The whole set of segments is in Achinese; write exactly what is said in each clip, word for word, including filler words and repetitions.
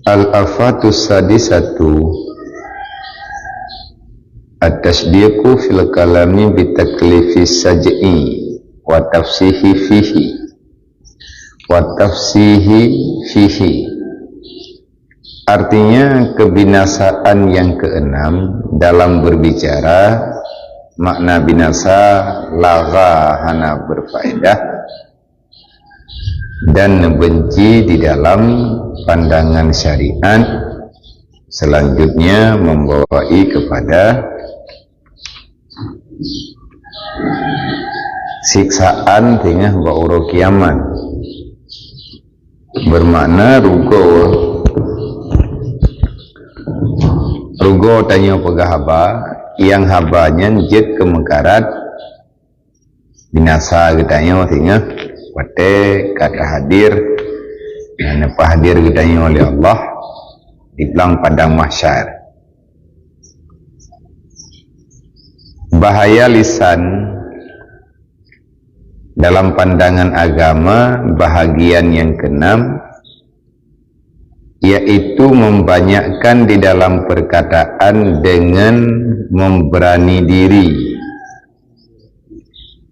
Al-afatus sadisatu, at-tasdiqu fil kalami bi taklifi saj'i wa tafsihi fihi, wa tafsihi fihi. Artinya, kebinasaan yang keenam dalam berbicara, makna binasa, lagha, hana berfaedah, dan benci di dalam pandangan syariat, selanjutnya membawai kepada siksaan teungoh bak uroe kiamat. Bermakna rugoe, rugoe tanyoe peugah haba, nyang haba nyan jeuet keu meukarat binasa geutanyoe singoh watée ka tahadir, nyang neupeuhadir geutanyoe lé Allah di blang padang mahsyar. Bahaya lisan dalam pandangan agama bahagian yang keenam, yaitu membanyakkan di dalam perkataan dengan memberani diri,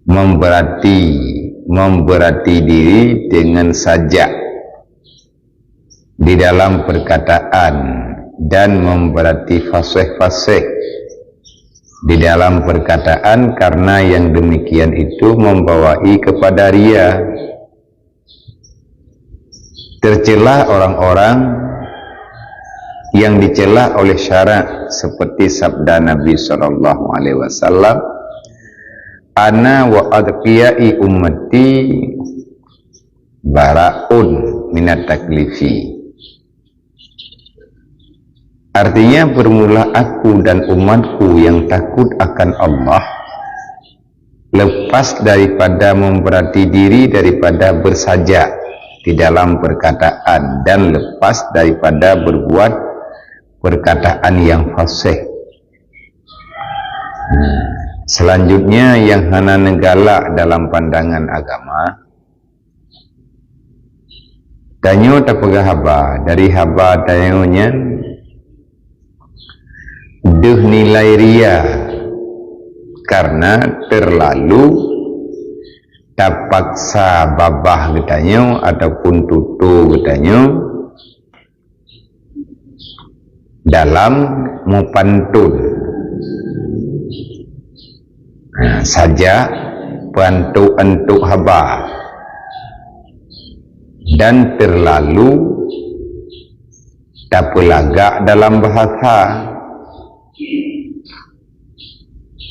memberati, memberati diri dengan sajak di dalam perkataan dan memberati fasih-fasih di dalam perkataan, karena yang demikian itu membawai kepada ria. Tercela orang-orang yang dicela oleh syarak, seperti sabda Nabi sallallahu alaihi wasallam, "Ana wa atqiyai ummati bara'un minat taklifi." Artinya, bermula aku dan umatku yang takut akan Allah, lepas daripada memberati diri daripada bersajak di dalam perkataan dan lepas daripada berbuat perkataan yang fasih. Selanjutnya, yang hana neugalak dalam pandangan agama, tanyoe tapeugah haba, dari haba tanyoe nyan deuh nilai ria, karena terlalu tapaksa babah geutanyoe ataupun tutoe geutanyoe dalam meupantôn. Nah, saja peuantok-antok haba dan terlalu tapeulagak dalam bahasa.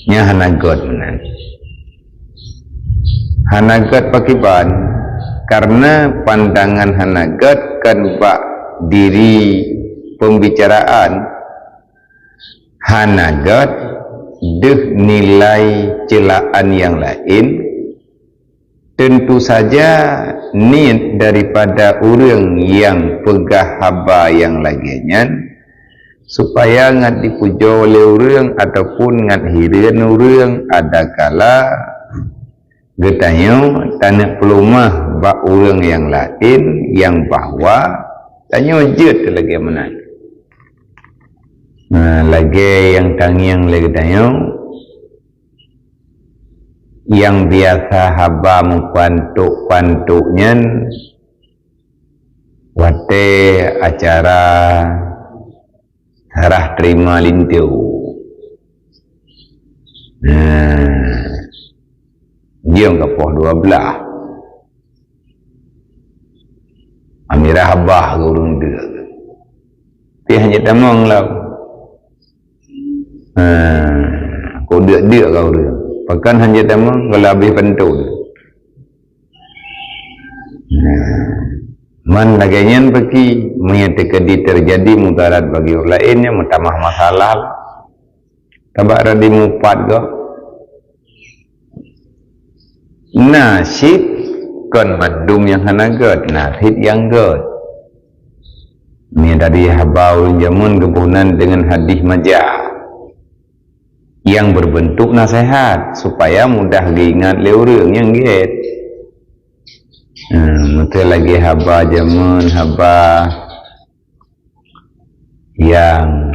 Nyan hana gét meunan. Hana gét pakriban, karena pandangan hana gét kan bak diri pembicaraan. Hana gét deuh nilai ceulaan nyang laén, tentu saja niet daripada ureuëng nyang peugah haba nyang lagée nyan, supaya ngat dipujoe lé ureuëng ataupun ngat hireuen ureuëng, adakala geutanyoe taneuk peuleumah bak ureuëng nyang laén nyang bahwa tanyoe jeuet lagée meunan. Nah, lagée nyang tangieng lé geutanyoe, nyang biasa haba meupantok-pantok nyan watée acara sarah terima linto. Nah, jeuem ka poh dua belas. Amirah abah ke ureuëng deuk. Tapi hana tamong lom. Ha, kok deuk-deuk ka ureuëng. Pakon hana tamong kalau habéh pantôn. Nah, man lagée nyan peuki, meunyo teukeudi teujadi mudarat bagi ureuëng laén, nyan meutamah masalah. Tabak radi mupat gob. Na cit kon mandum nyang hana gét, na cit nyang gét. Nyan tadi haba ureuëng jameun geuboh nan deungon hadih maja. Nyang berbentuk nasihat, supaya mudah geuingat lé ureuëng nyang gét. Hmm, meuteulagée haba jameun, haba nyang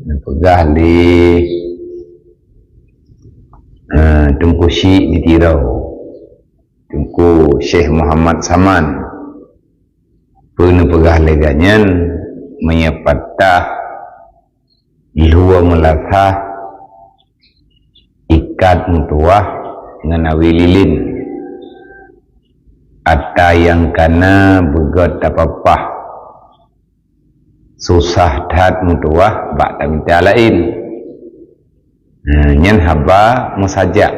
neupeugah lé, eh, Teungku Syik di Tiro, Teungku Syekh Muhammad Saman. Peue neupeugah lé gobnyan, meunyoe patah lhue meulasah ikat meutuwah ngon awe lilin, ata nyang kana beugöt tapapah, susah that meutuwah bak tamita laén. Nah, nyan haba meusajak.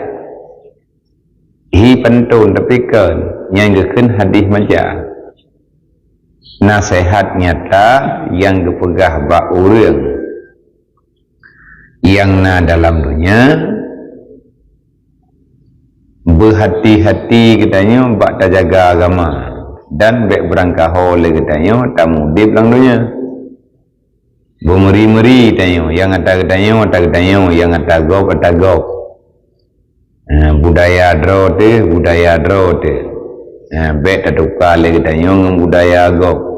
Hi pantôn, tapi kon, nyang geukheun hadih maja. Naseuhat nyata nyang geupeugah bak ureuëng nyang na dalam donya, beuhati-hati geutanyoe bak tajaga agama, dan bék beurangkaho lé geutanyoe tamuudeb lam donya. Beumeuri-meuri tanyoe, nyang ata geutanyoe, ata geutanyoe, nyang ata gob, ata gob. Ha, budaya droe teuh, budaya droe teuh. Ha, bék tatuka lé geutanyoe ngon budaya gob.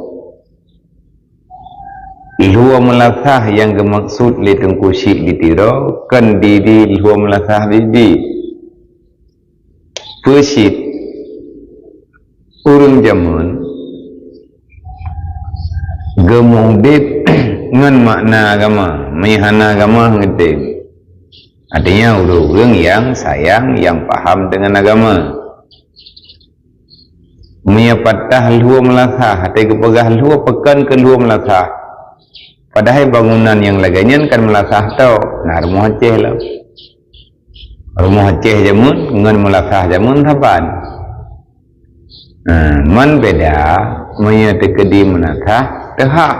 Lhue meulasah nyang geumaksud lé Teungku Syik di Tiro, kon diri lhue meulasah bibi. Peue cit ureuëng jameun geumuudeb ngon makna agama, meunyoe hana agama hana udeb. Artinya, ureuëng-ureuëng nyang sayang, nyang paham deungon agama. Meunyoe patah lhue meulasah, até geupeugah lhue, pakon keu lhue meulasah. Padahai bangunan nyang lagée nyan kon meulasah tok, na rumoh Aceh lom. Rumoh Aceh jameun ngon meulasah jameun saban. Ha, man beda, meunyoe teukeudi meulasah teuhah.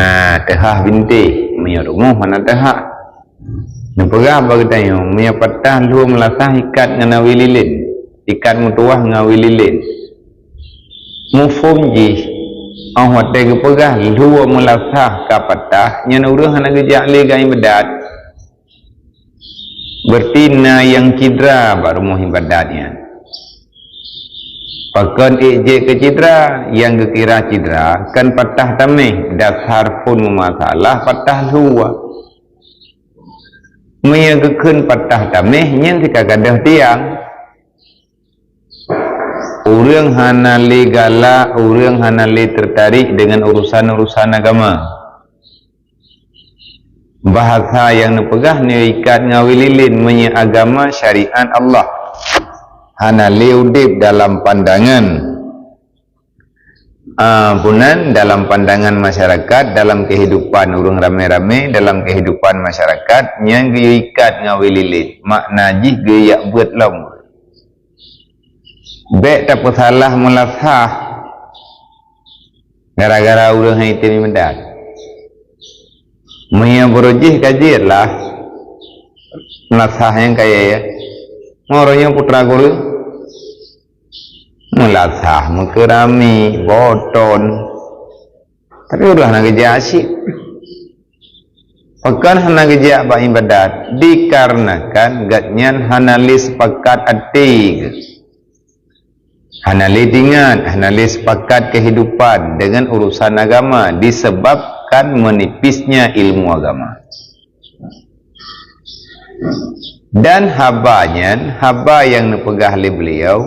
Ha, teuhah bintéh, meunyoe rumoh hana teuhah. Neupeugah bak geutanyoe, meunyoe patah lhue meulasah ikat ngon awe lilin, ikat meutuwah ngon awe lilin. Muphom jih, óh watée geupeugah lhue meulasah ka patah, nyan ureuëng hana geujak lé keu iébadat. Berarti na nyang cidra bak rumoh iébadat nyan. Pakon ék jeuet keu cidra? Nyang geukira cidra kan patah taméh, dasar phon meumasalah patah lhue. Meunyoe geukheun patah taméh, nyan sikagadôh tiang. Ureuëng hana lé galak, ureuëng hana lé teutarek deungon urusan-urusan agama. Bahasa nyang neupeugah nyoe ikat ngon awe lilin, meunyoe agama syariat Allah hana lé udeb dalam pandangan, ah, bunan dalam pandangan masyarakat, dalam kehidupan ureuëng ramé-ramé, dalam kehidupan masyarakat, nyan geuyue ikat ngon awe lilin, makna jih geuyue yak beuet lom. Bék tapeusalah meulasah gara-gara ureuëng hai teumimedan. Meunyoe beurujih ka jeuet lah meulasah nyang kaya ya. Meunyoe putra guru meulasah meukeurami boton, tapi udah hana geujak asyik. Pakon hana geujak bak iébadat? Dikarenakan gobnyan hana lé sepakat até geuh. Hana lé teuingat, hana lé sepakat kehidupan deungon urusan agama disebabkan menipisnya ilmu agama. Dan haba nyan, haba nyang neupeugah lé beliau,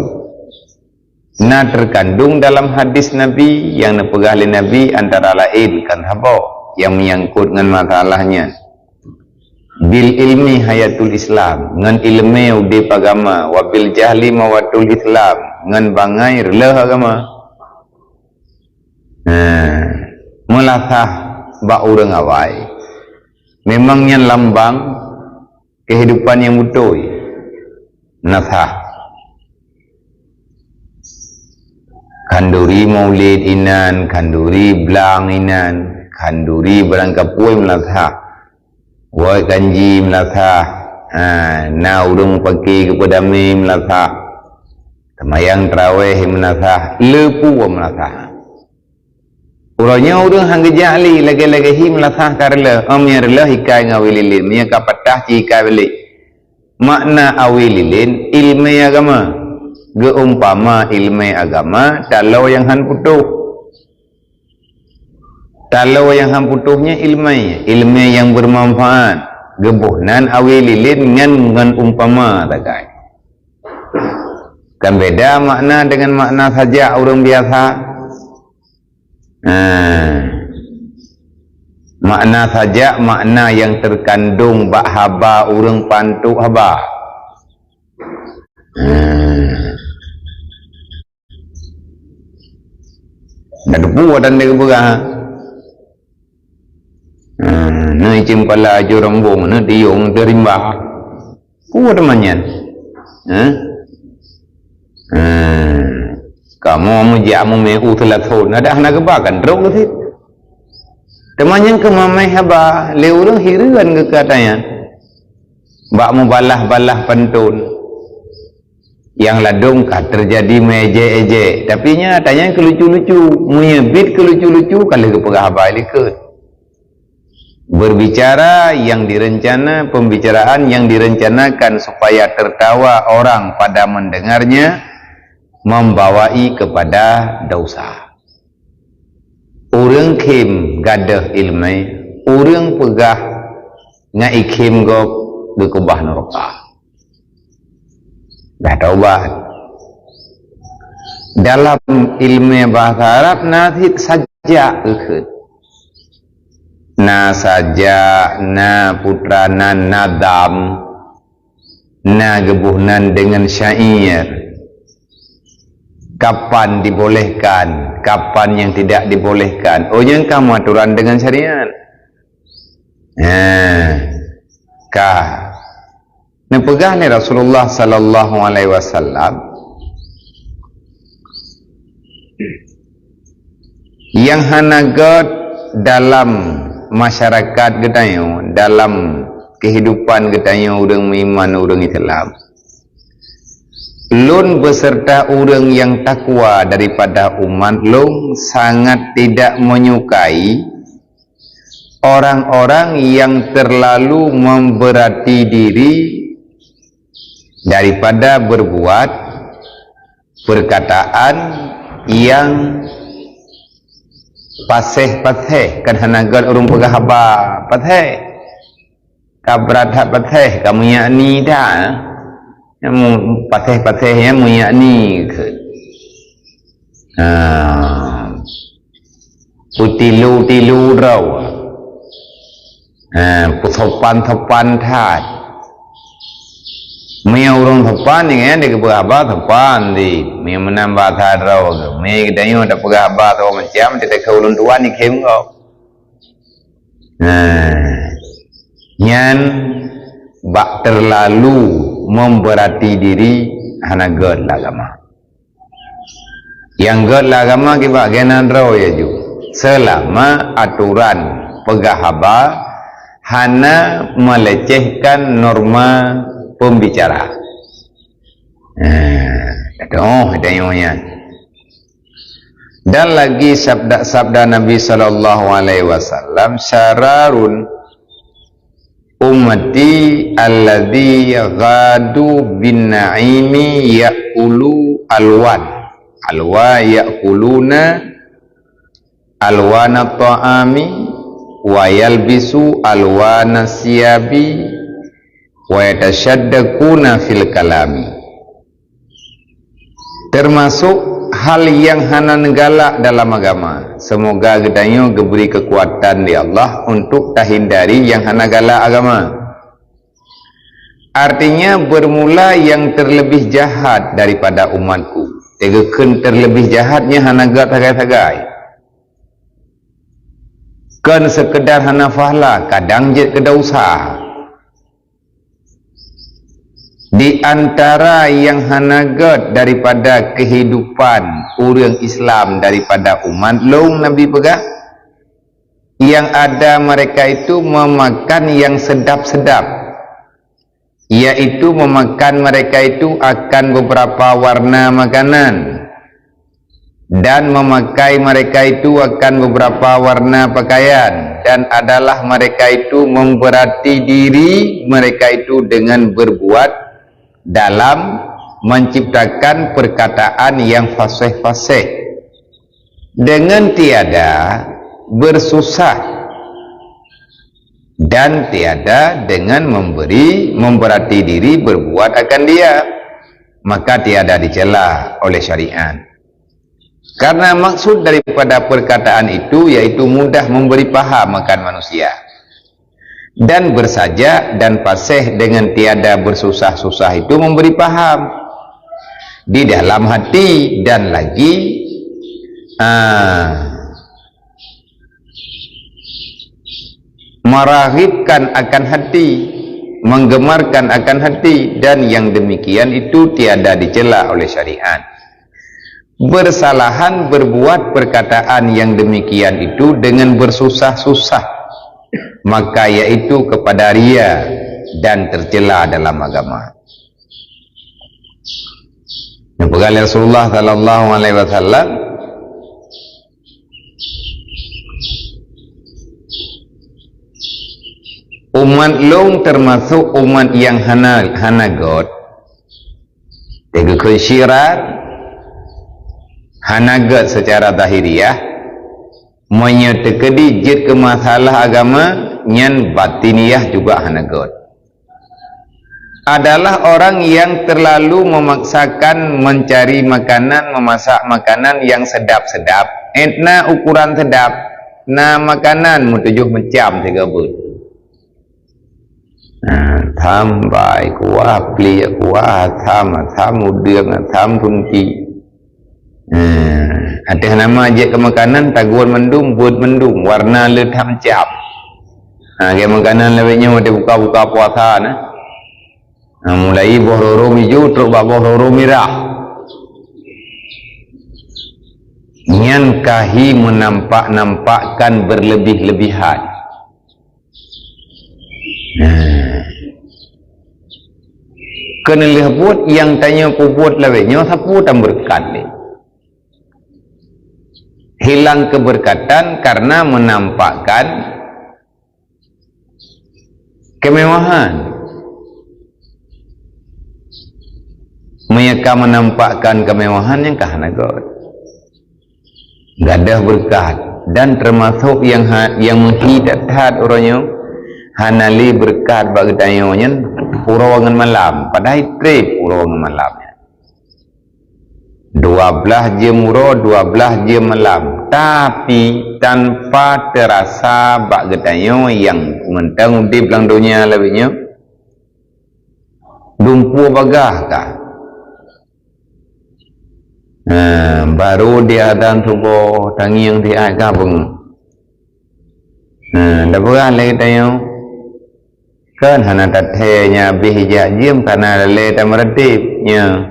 na terkandung dalam hadis Nabi nyang neupeugah lé Nabi antara laén kan haba nyang menyangkut ngon masalah nyan. Bil ilmi hayatul Islam, ngon iéleumé udeb agama, wa bil jahli mawatul Islam, ngon bangai reuloh agama. Nah, meulasah bak ureuëng awai. Memang nyan lambang kehidupan nyang beutôi. Meulasah. Khanduri maulid inan, khanduri blang inan, khanduri barangkapeue meulasah. Wot kanji meulasah, ha, na ureuëng pake keupeudamé meulasah, teumayang trawéh meulasah, leupue meulasah. Uroe nyoe ureuëng han geujak lé lagée-lagée hi meulasah ka reuloh, óh meunyoe reuloh ikai ngon awe lilin, meunyoe ka patah ci ikai balék. Makna awe lilin iéleumé agama. Geuumpama iéleumé agama taloe nyang han putôh. Taloe nyang han putôh nyan iéleumé, iéleumé nyang beumanfaat. Geuboh nan awé lilén ngon, ngon umpama sagai. Kan beda makna dengan makna sajak ureuëng biasa. Nah, makna sajak, makna nyang teukandong bak haba ureuëng pantok haba. Nah. Dak teupeu watée geupeugah. Nah, na icém pala ajoe rombong, na diyong teurimba. Peue teuma nyan? Hah? Hah. Kamoe meujak meumé u teulathon, adak hana geuba kan trok geusit. Teuma nyan keuh mamai haba, lé ureuëng hireuen geukatanyan. Bak mubalah-balah pantôn. Nyang ladôm ka teujadi meuejek-ejek, tapi nyan atanyan keu lucu-lucu. Meunyoe bit keu lucu-lucu, ka lheueh geupeugah haba likot. Berbicara yang direncana, pembicaraan yang direncanakan supaya tertawa orang pada mendengarnya, membawai kepada dosa. Ureuëng khém gadôh iéleumé, ureuëng peugah ngon ikhém gob geukeubah nuraka. Dah taubat. Dalam iéleumé bahasa Arab na cit sajak geukheun. Na sajak, na putra, na nadam, na geuboh nan deungon syair. Kapan dibolehkan, kapan nyang tidak dibolehkan. Oh, nyang ka meuaturan deungon syariat. Nah, ka. Neupeugah lé Rasulullah sallallahu alaihi wasallam, nyang hana gét dalam masyarakat geutanyoe, dalam kehidupan geutanyoe ureuëng meuiman, ureuëng Islam, lôn beserta ureuëng nyang takwa daripada umat lôn sangat tidak menyukai orang-orang yang terlalu memberati diri daripada berbuat perkataan yang paséh-paséh, kan hana gét ureuëng peugah haba paséh. Ka brat that paséh, ka meuyakni that. Nyang mu-, paséh-paséh nyang meuyakni kheun. Ha. Peutilu-tilu droe. Ha, peusopan-sopan that. Meunyoe ureuëng sopan, nyan dia geupeugah haba sopan cit. Meunyoe meunan basa droe geuh. Meunyoe geutanyoe tapeugah haba saboh macam, teuka ulôn tuan ikhém gob. Nah, nyan bak terlalu memberati diri hana gét lam agama. Nyang gét lam agama kiban geunan droe ya ju. Selama aturan peugah haba hana melecehkan norma pembicara. Nah, oh, tengok nyan. Dan lagi sabda-sabda Nabi sallallahu alaihi wasallam, "Syararun ummati alladzi yaghadu bin na'imi ya'kulu alwan." Alwa ya'kuluna alwana ta'ami wa yalbisu alwana siyabi wa yatasyaddaquna fil kalami. Termasuk hal yang hana neugalak dalam agama. Semoga geutanyoe geubri keukuatan lé Allah untuk tahindari nyang hana galak agama. Artinya, bermula yang terlebih jahat daripada umatku. Teugeukeun terlebih jahat nyan hana gét sagai-sagai. Kon sekedar hana fahla, kadang jeuet keu dosa. Di antara nyang hana gét daripada kehidupan ureuëng Islam daripada umat lôn, Nabi peugah, yang ada mereka itu memakan yang sedap-sedap, yaitu memakan mereka itu akan beberapa warna makanan, dan memakai mereka itu akan beberapa warna pakaian, dan adalah mereka itu memberati diri mereka itu dengan berbuat dalam menciptakan perkataan yang fasih-fasih. Dengan tiada bersusah dan tiada dengan memberi, memberati diri berbuat akan dia, maka tiada dicela oleh syariat. Karena maksud daripada perkataan itu yaitu mudah memberi paham akan manusia. Dan bersaja dan fasih dengan tiada bersusah-susah itu memberi paham di dalam hati dan lagi, ah, meraghibkan akan hati, menggemarkan akan hati, dan yang demikian itu tiada dicela oleh syariat. Bersalahan berbuat perkataan yang demikian itu dengan bersusah-susah, maka yaitu kepada ria dan tercela dalam agama. Yang peugah Rasulullah sallallahu alaihi wasallam, umat lôn termasuk umat yang hana, hana göt. Teugeukeun syiar, hana göt secara zahiriah, meunyoe teukeudi jeuet keu masalah agama, nyan batiniah juga hana göt. Adalah orang yang terlalu memaksakan mencari makanan, memasak makanan yang sedap-sedap, étna ukuran sedap, na makanan meutujoh macam sigoe beuet. Ha, tham bai kuah, pliek kuah, asam, asam udeueng, asam tunti. Ha, ateueh nama jeuet keu makanan, tagon mandum, beuet mandum, warna le tham cap. Ha, lagèe makanan lawét nyoe watèe buka-buka puasa na. Ha, mulai boh roro ijo trok bak boh roro mirah. Nyan ka hi meunampak-nampakkan berlebih-lebihan. Nah. Keuneulheueh buet nyang tanyoe peubuet lawét nyoe sapeue tam beureukat lé. Hilang keberkatan karena menampakkan kemewahan. Meunyoe ka menampakkan kemewahan nyang ka hana göt. Gadoh beureukat dan teumasok nyang ha-, nyang meuhi that-that uroe nyoe hana lé beureukat bak geutanyoe nyan uroe ngon malam, padahai trép uroe ngon malam nyan. Dua blaih jeuem uroe, dua blaih jeuem malam, tapi tanpa teurasa bak geutanyoe nyang mantong udép lam donya lawét nyoe, dumpeue bagaih ka. Ha, barô di azan suboh, tangieng siat ka beungoh. Ha, tapeugah lé geutanyoe, kan hana tathèe nyan abéh jak jeuem kana lalé tameureuteb nyoe.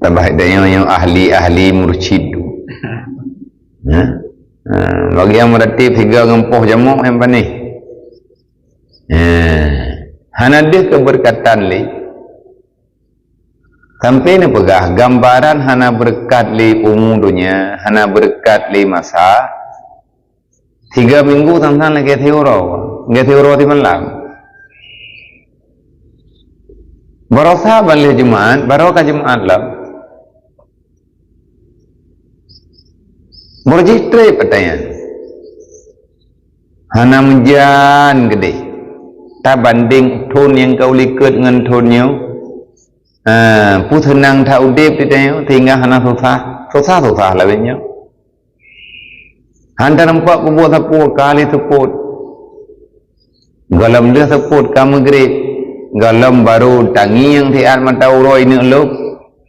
Tabah geutanyoe nyoe ahli-ahli mursyid tu. Ha? Ha, bagi nyang meureuteb sigoe ngon poh jamoe nyang panéh. Eh, hana deuh keberkatan lé. Sampai neupeugah, gambaran hana beureukat lé umu donya, hana beureukat lé masa. Tiga minggu sang-sang lagèe siuroe, lagèe siuroe simalam. Barosa ban lheueh Jumat, baroe ka Jumat lom. Beurjih trép ata nyan. Hana meujan keudeh. Tabandéng thon nyang ka u likot ngon thon nyoe, ha, peue seunang that udép di tanyoe, sehingga hana susah. Susah-susah lawét nyoe. Han tareumpok peubuet sapeue, ka lheueh seupôt. Gohlom lheueh seupôt ka meugrib. Gohlom barô tangieng siat mata uroe ineuk lôb,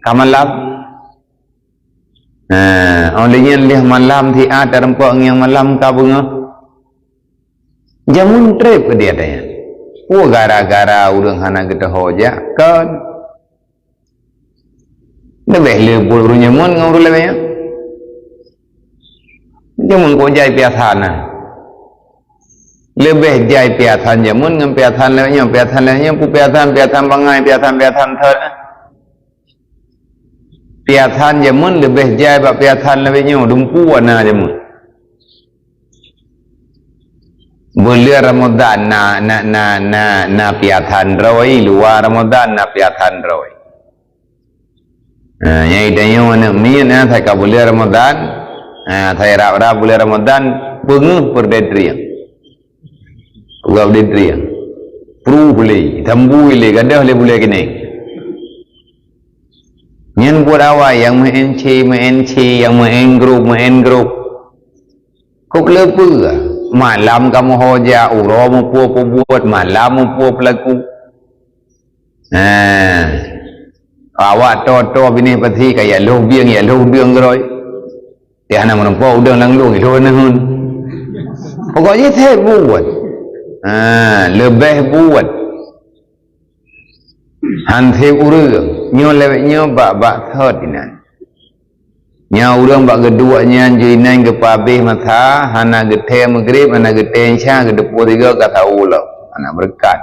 ka malam. Ha, óh lheueh nyan lheueh malam siat tareumpok ngieng malam ka beungoh. Jameun trép keudeh ata nyan. Peue gara-gara ureueng hana geuteuho jak? Kon. Leubeh le buet ureueng jameun ngon ureueng laén nyan. Jameun kok jai piasan na. Leubeh jai piasan jameun ngon piasan laén nyan. Piasan laén nyan peue piasan, piasan bangai, piasan-piasan thot. Piasan jameun leubeh jai bak piasan laén nyoe, dumpeue na jameun. Buleuen Ramadhan na, na, na, na, na piasan droe, luwa Ramadhan na piasan droe. Ha, nyang tanyoe aneuk miet na, saka buleuen Ramadhan, Ha, saya rab-rab bulan Ramadan, peungeuh peureudrieng. Peugah peureudrieng. Pruh lé, tambui lé, gadôh lé bulan keunoe. Nyan buet awai nyang meu'en C, meu'en C, nyang meu'en grup, meu'en grup. Kok le peue? Malam kamoe ho jak, uroe muphom peubuet, malam muphom peulaku. Nah, awak toe-toe binéh pasi ka yaloh bieng, yaloh bieng keurôi. Tiah na meureumpok udeueng lam lueng, yaloh neuheun. Pokok jih seb buet. Ha, leubeh buet. Han seb ureueng. Nyoe lewat nyoe bak-bak thot inan. Nyan ureueng bak geuduek nyan jih inan geupeuhabéh masa, hana geuthée Maghrib, hana geuthée Isya, geuteupeue sigoe ka sawoe lom. Hana beureukat.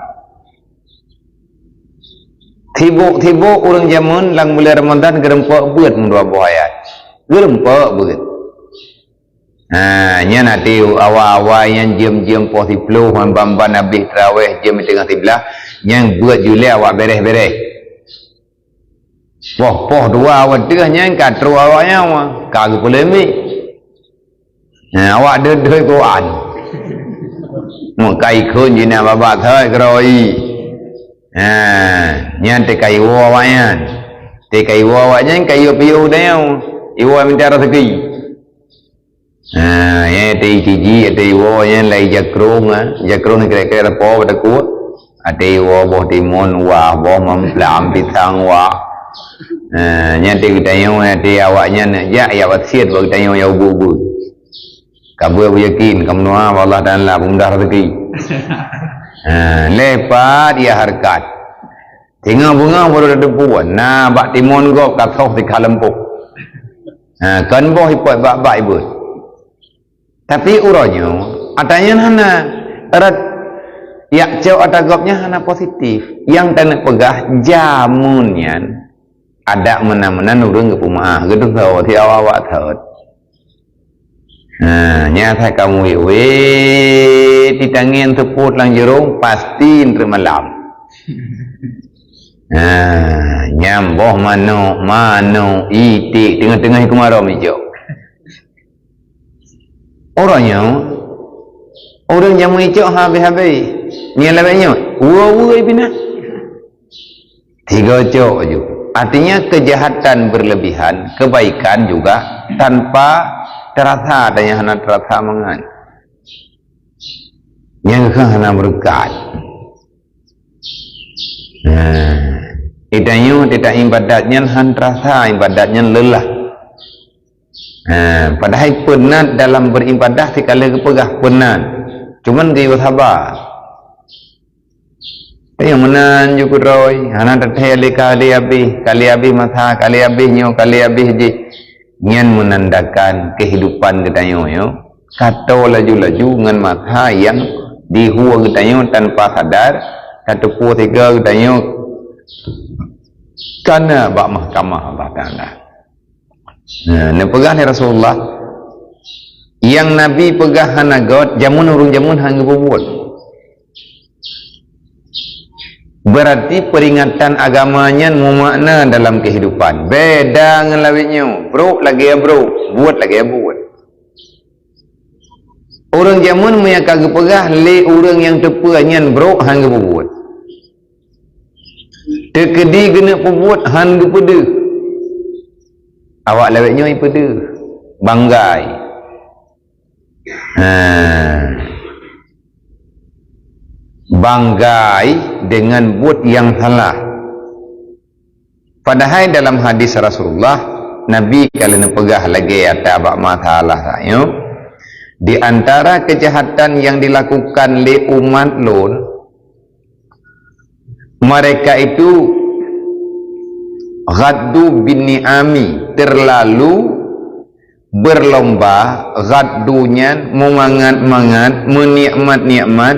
Sibok-sibok ureueng jameun lam bulan Ramadan geureumpok beuet meudua boh ayat. Geureumpok beuet. Ha, nyan até awai-awai nyan jeuem-jeuem poh siploh, ban-ban habéh tarawéh jeuem teungoh siblaih, nyan beuet julée awak béreh-béreh. Poh-poh dua watée nyan ka trok awak nyan, ka geupeuleumik. Ha, awak deuh-deuh Quran. Meukai kheun jinak babak thai keurôi. Ha, nyan teuka iwoe awak nyan. Teuka iwoe awak nyan ka yue piôh dayong. Iwoe minta rezeki. Ha, nyan teuka iji, teuka iwoe nyan lai jakrong, ha. Jakrong ni kira-kira leupah bak takue. Até iwoe boh timun wah, boh mamplam pisang wah. Ha, nyan teuka geutanyoe, até awak nyan neuk jak, ya wasiet bak geutanyoe ya ubu-ubu. Ka beuyakin, ka meudoa bak Allah Taala peumudah rezeki. Ha, lepat ya hareukat. Singoh beungoh baru tateupeue, na bak timun gob ka soh sikha leumpôh. Ha, kon boh ipot bak-bak ibeuet. Tapi uroe nyoe, ata nyan hana rot yak cok ata gob nyan hana positif. Nyang taneuk peugah jameun nyan adak meunan-meunan ureueng geupeumeu'ah, geuteupeue si awak-awak thot. Ha, nyan asai kamoe wéh, wéh, titangieng seupôt lam jurông, pasti treuk malam. Ha, nyan boh manok, manok, iték, teungoh-teungoh keumarô mijok. Uroe nyoe, ureueng nyang meuicok habéh-habéh. Nyan lagée nyoe, wue-wue pinah. Tiga cok aju. Artinya, kejahatan berlebihan, kebaikan juga tanpa terasa, ada yang hana terasa mangat. Nyang keuh hana beureukat. Nah, itanyoe teuka ibadat nyan han terasa, ibadat nyan lelah. Ha, padahai peunat dalam beribadah sikali geupeugah peunat. Cuman geuyue saba. Nyang meunan ju keudroe, hana teuthée lé kali habéh, kali habéh masa, kali habéh nyoe, kali habéh jih. Nyan meunandakan keuhidupan geutanyoe nyoe ka toe laju-laju ngon masa nyang dihue geutanyoe tanpa sadar, ka teupeue sigoe geutanyoe kana bak mahkamah Allah Taala. Nah, neupeugah lé Rasulullah, nyang Nabi peugah hana göt, jameun ureueng jameun han geupeubuet. Berarti peringatan agama nyan mumakna dalam kehidupan. Beda ngon lawét nyoe, brok lagée brok, buet lagée buet. Ureueng jameun meunyo ka geupeugah lé ureueng nyang teupeue nyan brok han geupeubuet. Teukeudi geuneuk peubuet han geupeudeuh. Awak lawét nyoe ipeudeuh, banggai. Ha. Banggai dengan buet nyang salah. Padahai dalam hadis Rasulullah, Nabi ka lheueh neupeugah lagée ata bak masalah nyoe, di antara kejahatan yang dilakukan lé umat lôn, mereka itu ghaddu bin ni'ami, terlalu berlomba, ghaddu nyan meumangat-mangat, meunikmat-nikmat,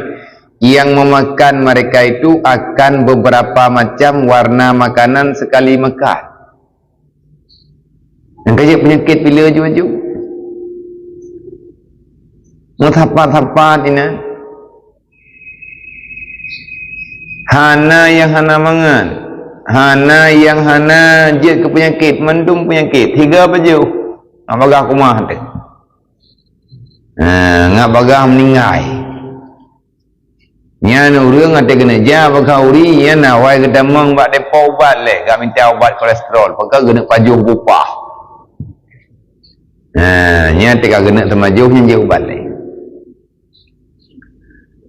yang memakan mereka itu akan beberapa macam warna makanan sekali makan. Nyang ka jeuet peunyakét pih lé aju-aju. Meusapat-sapat inan. Hana nyang hana mangat. Hana nyang hana jeuet keu peunyakét, mandum peunyakét. Tiga pajoh. Nak bagah kumaha teuh. Ha, ngat bagah meuninggai. Nyan ureuëng até keuneuk jak bak khanduri, nyan awai geutamong bak depo ubat lé, ka mita ubat kolesterol, pakon keuneuk pajoh bupah. Ha, nyan teuka keuneuk teumajoh nyan jeuet ubat lé.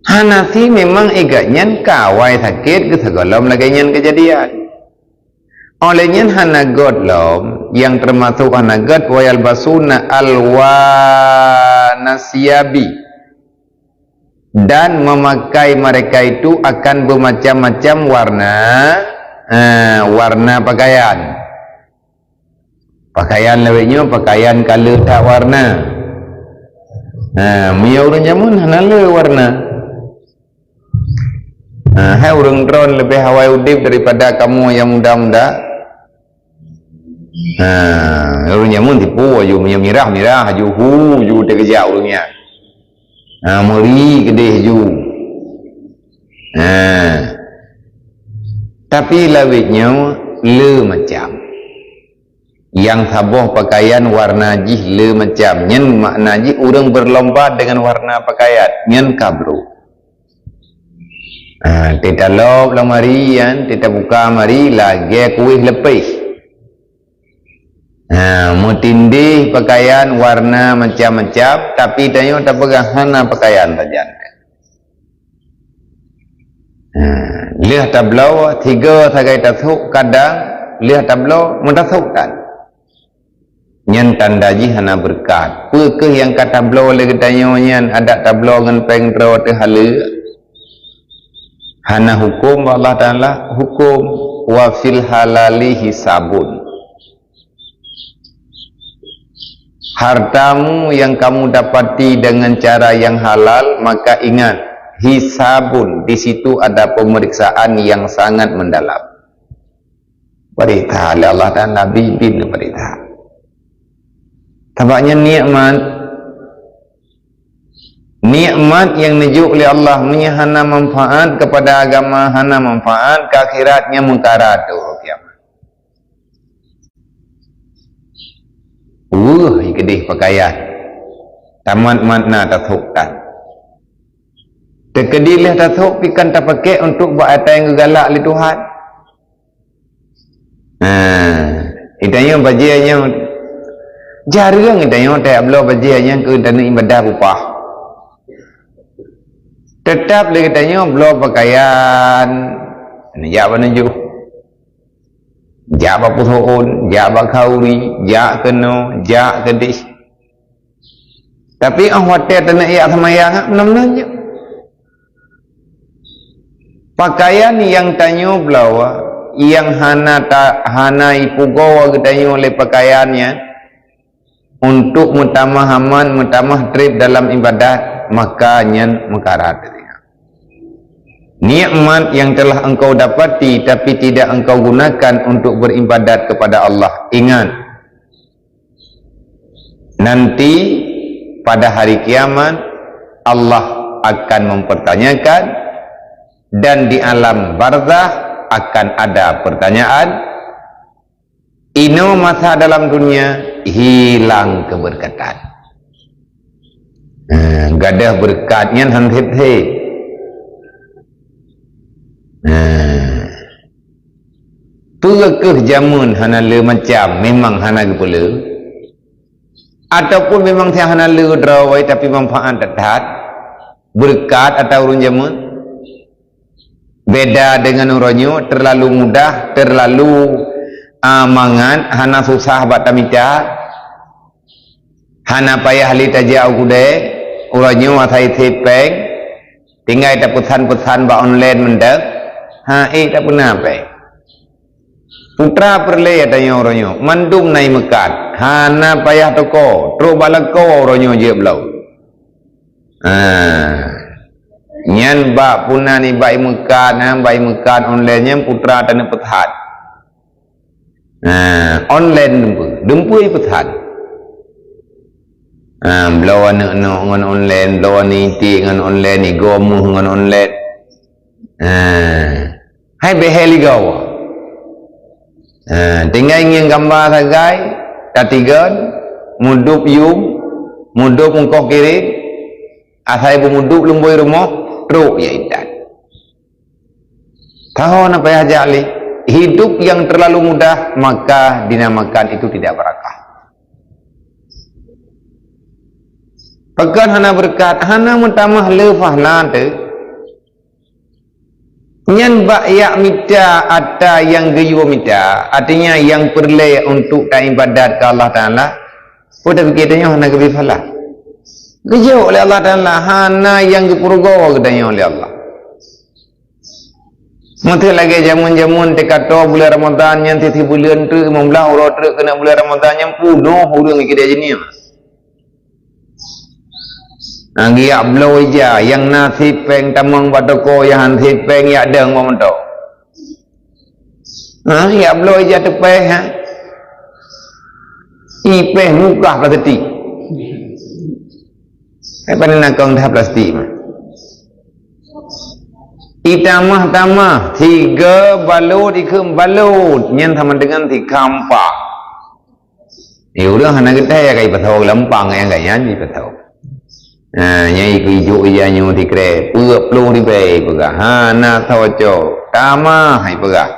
Hana si memang igat nyan ka awai sakét keu sigohlom lagée nyan keujadian. Oleh nyan hana göt lom, nyang teumasok hana göt, wa yalbasuna alwana siyabi, dan memakai mereka itu akan bermacam-macam warna, eh, warna pakaian. Pakaian lawét nyoe pakaian ka le that warna. Ha, meunyoe ureuëng jameun hana le warna. Ha, hai ureuëng droen leubeh awai udeb daripada kamoe nyang muda-muda. Ha, ureuëng jameun tipu aju, meunyoe mirah-mirah aju, hu, ju teukeujak ureuëng nyan. Ha, meuri keudeh aju. Ha. Tapi lawét nyoe le macam. Nyang saboh pakaian warna jih le macam. Nyan makna jih ureuëng berlomba dengan warna pakaian. Nyan ka brok. Ha, teutalop lamari nyan, teubuka lamari lagée kueh leupeh. Ha, meutindeh pakaian warna macam-macam, tapi tanyoe tapeugah hana pakaian sajan. Ha, lheueh tabloe, tiga sagai tasok, kadang lheueh tabloe, meutasok tan. Nyan tanda jih hana beureukat. Peu kheueh nyang ka tabloe lé geutanyoe nyan, adak tabloe ngon péng droe teuh haleue? Hana huköm bak Allah Taala, huköm wa fil halali hisabun. Hartamu yang kamu dapati dengan cara yang halal, maka ingat, hisabun, di situ ada pemeriksaan yang sangat mendalam. Peurintah lé Allah Taala, bimbing peurintah. Sabab nyan nikmat. Nikmat nyang neujok lé Allah, meunyoe hana manfaat keupada agama, hana manfaat keu akhirat, nyan meukarat tu kiamat. Weueh, keudeh pakaian. Tamat makna tasok tan. Teukeudi lheueh tasok pih kan tapakék untuk bak atra nyang geugalak lé Tuhan. Ha, geutanyoe bajée nyoe jareueng geutanyoe tajak bloe bajée nyan keu taneuk ibadah bupah. Teutap lé geutanyoe bloe pakaian, neujak bak neujôh. Jak bak peusoon, jak bak khanduri, jak keunoe, jak keudeh. Tapi óh watée taneuk jak seumayang, meunan-meunan jih. Pakaian nyang tanyoe bloe, nyang hana ta-, hana ipeugoe geutanyoe lé pakaian nyan, untuk meutamah aman, meutamah treb dalam ibadat, maka nyan meukarat. Nikmat yang telah engkau dapati tapi tidak engkau gunakan untuk beribadat kepada Allah. Ingat, nanti pada hari kiamat Allah akan mempertanyakan, dan di alam barzakh akan ada pertanyaan, inoe masa dalam dunia hilang keberkatan. Ha, gadôh beureukat nyan han sép-sép. Ha. Peu kheueh jameun hana le macam, memang hana geupeule? Ataupun memang siat hana le droe tapi manfaat that-that? Beureukat atra ureuëng jameun? Beda dengan uroe nyoe, terlalu mudah, terlalu, ah, mangat, hana susah bak tamita, hana payah lé tajak u keudè, uroe nyoe asai sép péng, tinggai tapeusan-peusan bak online mantong, ha, ék tapeuna péng. Putra peureulée tanyoe uroe nyoe, mandum na imeukat, hana payah toko, trok bak lakoe uroe nyoe jeuet bloe. Ha. Nyan bak puna nibak imeukat, ha, bak imeukat online nyan putra taneuk peuthat. Ha, online dumpeue, dumpeue ipeuthat. Ha, bloe aneuk nyoe ngon online, bloe aneuk iték ngon online, igoe meuh ngon online. Ha. Hai bèe hai ligoe. Ha, tinggai ngieng gamba sagai, tatigon, mudub yum, mudub eungkoh kirém, Asai beumuduek lumbôi rumoh, trok ya iddat. Tahu na payah jak lé. Hidup yang terlalu mudah, maka dinamakan itu tidak barakah. Pakon hana beureukat, hana meutamah le pahala teuh. Nyan bak jak mita ata nyang geuyue mita, artinya nyang peureulée untuk taibadat keu Allah Taala, peue tapike tanyoe hana geubri pahala? Geujok lé Allah Taala, hana nyang geupeurugoe geutanyoe lé Allah. Meuseu lagée jameun-jameun teuka toe buleuen Ramadhan nyan, sisi buleuen treuk, limong blaih uroe treuk keuneuk buleuen Ramadhan nyan, punoh ureuëng keudeh jeunia. Nyang geujak bloe ija, nyang na sipéng tamong bak toko, nyang han sipéng jak dong bak moto. Ha, jak bloe ija teupéh, ha? Ipéh mukah plastik. Eh, pane nakong dah plastik mah. Itamah-tamah, tiga balot ikheun balot, nyan sama dengan tiga empat. Eh, ureuëng hana geutai ka ipasoe leumpang nyang gaya nyan ipasoe. Ha, nyang iku ijuk ija nyoe sikrek, peuet ploh ribée peugah. Hana soe cok. Tamah hai peugah.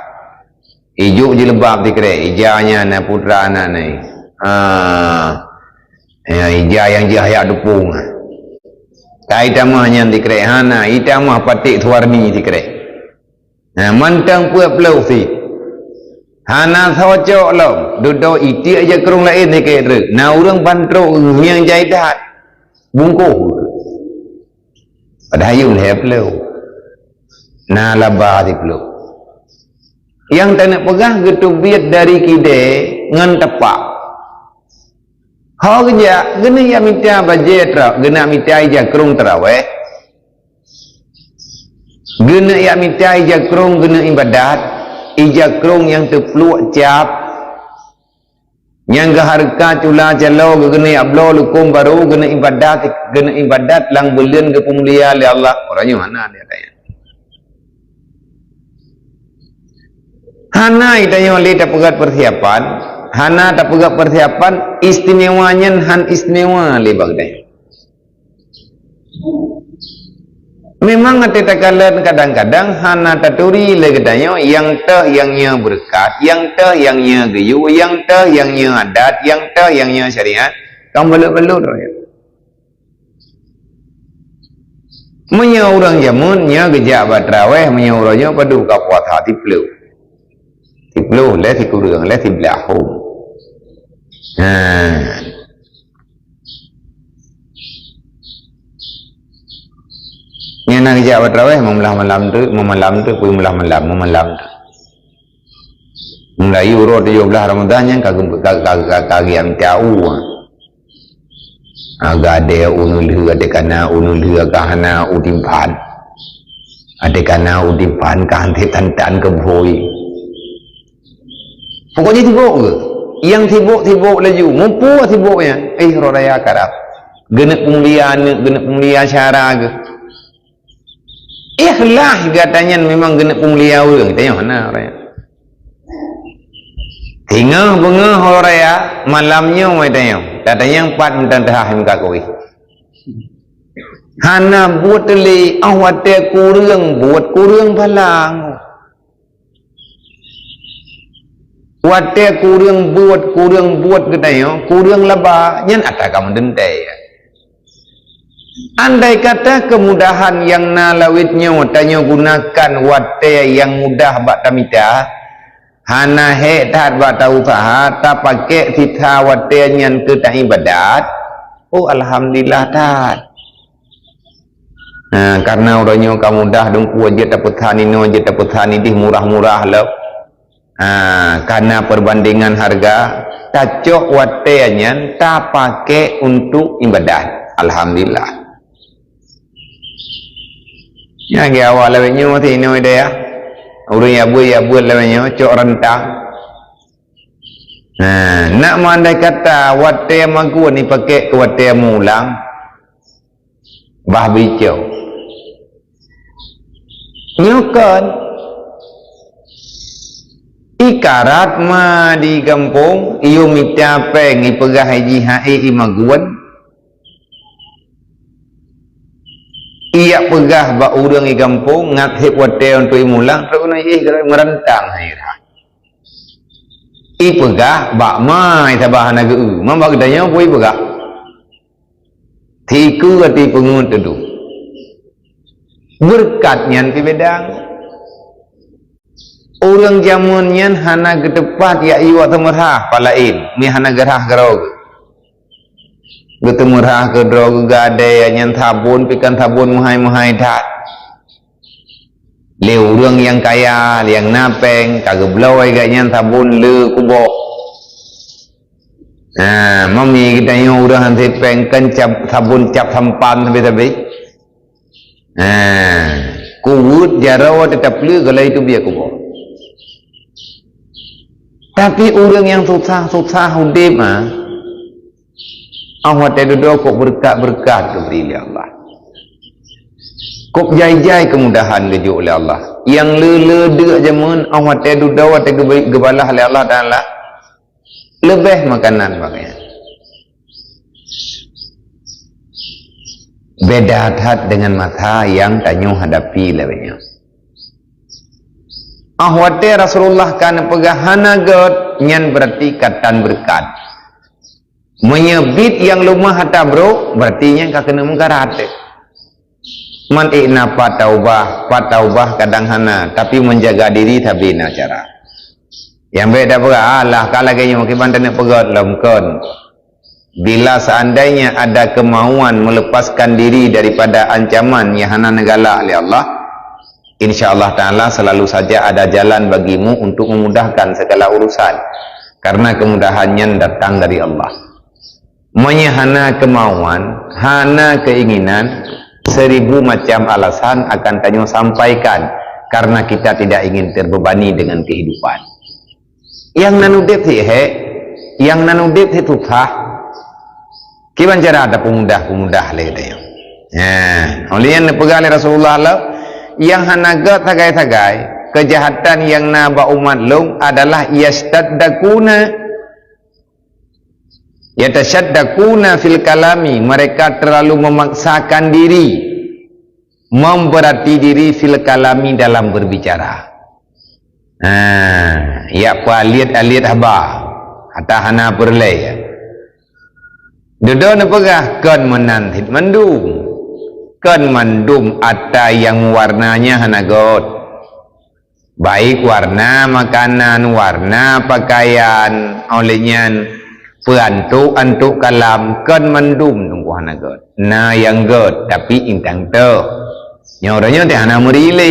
Ijuk jilbab sikrek, ija nyan na putra anak nai. Ha. Ya, ija nyang jih yak dupung. Tai tamah nyan sikrek, hana, itamah paték suwarni sikrek. Nah, mantong peuet ploh sit. Hana soe cok lom, dudoe itiek ija krueng laén sikét treuk. Na ureuëng ban trok nyang jai that. Bungkôh. Padahai yum lhée ploh. Na laba siploh. Nyang taneuk peugah geuteubiet dari kidée ngon tepak. Ho geujak, geuneuk jak mita bajée tra-, geuneuk mita ija krueng tarawéh. Geuneuk jak mita ija krueng geuneuk ibadat, ija krueng nyang teupluek cap, nyang geuhareuka cula calo geuneuk jak bloe lukon barô geuneuk ibadat, geuneuk ibadat lam buleuen geupeumulia lé Allah. Uroe nyoe hana lé ata nyan. Hana geutanyoe lé tapeugét peusiapan, hana tapeugét peusiapan istimewa nyan han istimewa lé bak geutanyoe. Memang até takalon kadang-kadang hana taturi lé geutanyoe nyang teuh nyang nyoe beureukat, nyang teuh nyang nyoe geuyue, nyang teuh nyang nyoe adat, nyang teuh nyang nyoe syariat, ka balot-balot roh nyoe. Meunyoe ureuëng jameun nyoe geujak bak tarawéh, meunyoe uroe nyoe padub ka puasa siploh. Siploh lé sikureueng lé siblaih hom. Ha. Nyan na geujak bak tarawéh, meumeulaih malam tu, meumalam tu, pui meulaih malam, meumalam tu. Meulayu uroe tujoh blaih Ramadhan nyan ka, ka, ka, ka, ka giam tau. Aga deh u neulheueh, até kana u neulheueh, ka hana u timphan. Até kana u timphan, ka hanté tan-tan keu bhôi. Pokoknya sibok ke? Yang sibok-sibok laju, mupu sibok nyan. Eh, roh raya karab. Geuneuk peumulia aneuk, geuneuk peumulia syara ke? Ikhlas gata nyan memang geuneuk peumulia ureuëng, tanyoe hana raya. Singoh beungoh uroe raya, malam nyoe wai tanyoe. Tatanyong pat meutan teuhah muka kueh. Hana buet lé, oh watée kureueng buet, kureueng palang. Watée kureueng buet, kureueng buet geutanyoe, kureueng laba, nyan ata ka meudeuntée. Andai kata keumudahan nyang na lawét nyoe tanyoe gunakan watée nyang mudah bak tamita, hana hék that bak tausaha, tapakék sisa watée nyan keu taibadat, oh, alhamdulillah that. Ha, karena uroe nyoe ka mudah, dum peue jeuet tapeusan inoe, jeuet tapeusan ideh, murah-murah lom. Ha, karena perbandingan harga, tacok watée nyan tapakék untuk ibadat. Alhamdulillah. Nyang awak lawét nyoe masih inoe dayah. Ureuëng ya buet, ya buet lawét nyoe cok rentang. Ha, nak meundai kata watée magun dipakék keu watée mulang. Bah bicok. Nyoe kon ikarat ma di gampông, iyue mita péng ipeugah jih hai imagun. Ijak peugah bak ureuëng di gampông, ngat sép watée untuk imulang, trok keunoe ih, meurantang hai rhah. Ipeugah bak ma, saban hana geu-eu, ma bak geutanyoe peue ipeugah. Tikeue até peungeut teudu. Beureukat nyan pih beda. Ureuëng jameun nyan hana geuteupat jak yue teumeuhah palaén, mi hana geurhah keudroe geuh. Geuteumeurhah keudroe geuh gadée nyan sabon pih kan sabon meuhai-meuhai that. Lé ureuëng nyang kaya, nyang na péng, ka geubloe geuh nyan sabon le kuboh. Ha, mami geutanyoe ureuëng han sép péng kan cap, sabon cap sampan sabe-sabe. Ha, kuweuet jaroe teutap le galai teubiet kuboh. Tapi ureuëng nyang susah-susah udép, ha, ah watée dudoe kok beureukat-beureukat geubri lé Allah. Kok jai-jai keumudahan geujok lé Allah. Nyang le-le deuk jameun, ah watée dudoe watée geubi-, geubalah lé Allah Taala. Leubeh makanan pakaian. Beda that dengan masa nyang tanyoe hadapi lagée nyoe. Ah watée Rasulullah ka neupeugah hana gét, nyan beurati ka tan beureukat. Meunyoe biet nyang leumah ata brok, beurati nyan ka keuneuk meukarat. Man ék na pat taubah, pat taubah kadang hana, tapi menjaga diri sabe na cara. Nyang bék tapeugah, "Alah, ka lagée nyoe, kiban taneuk peugét lom," kon. Bila seandainya ada kemauan melepaskan diri daripada ancaman yang hana neugalak lé Allah, insya Allah Ta'ala selalu saja ada jalan bagimu untuk memudahkan segala urusan. Karena kemudahan nyan datang dari Allah. Meunyoe hana kemauan, hana keinginan, seribu macam alasan akan tanyoe sampaikan karena kita tidak ingin terbebani dengan kehidupan. Nyang nan udép si hék, nyang nan udép si susah. Kiban cara tapeumudah-peumudah lé tanyoe. Nah, oleh nyan neupeugah lé Rasulullah lom, nyang hana gét sagai-sagai, keujahatan nyang na bak umat lôn adalah yasyaddakuna, yatasyaddakuna fil kalami, mereka terlalu memaksakan diri, memberati diri fil kalami dalam berbicara. Ha, jak peualiet-aliet haba, ata hana peureulée. Dudoe neupeugah kon meunan cit mandum. Kon mandum ata nyang warna nyan hana gét. Baik warna makanan, warna pakaian, oleh nyan peuantok-antok kalam kon mandum teungku hana gét. Na nyang gét, tapi intang teuh. Nyoe uroe nyoe teuh hana meuri lé.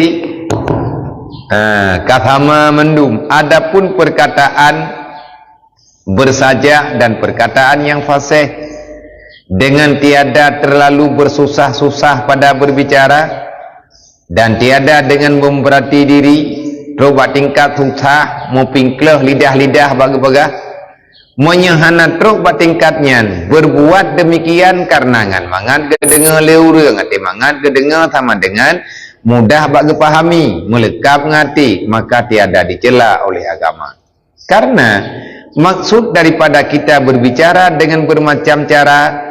Ha, ka sama mandum. Adapun perkataan bersajak dan perkataan yang fasih, dengan tiada terlalu bersusah-susah pada berbicara, dan tiada dengan memberati diri, trok bak tingkat susah, meupingkleuh lidah-lidah bak geupeugah. Meunyoe hana trok bak tingkat nyan, berbuat demikian karena ngan mangat geudeungoe lé ureuëng, até mangat geudeungoe sama dengan mudah bak geupahami, meuleukab ngon até, maka tiada dicela oleh agama. Karena maksud daripada kita berbicara dengan bermacam cara,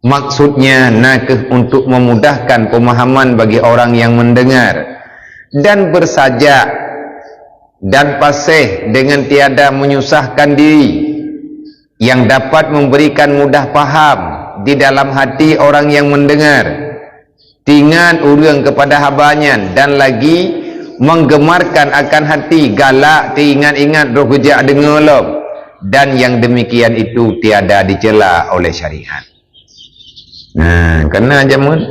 maksudnya nakeuh untuk memudahkan pemahaman bagi orang yang mendengar dan bersajak dan fasih dengan tiada menyusahkan diri yang dapat memberikan mudah paham di dalam hati orang yang mendengar. Teuingat ureuëng kepada haba nyan dan lagi menggemarkan akan hati, galak teuingat-ingat roh geujak deungoe lom, dan yang demikian itu tiada dicela oleh syariat. Nah, kena jameun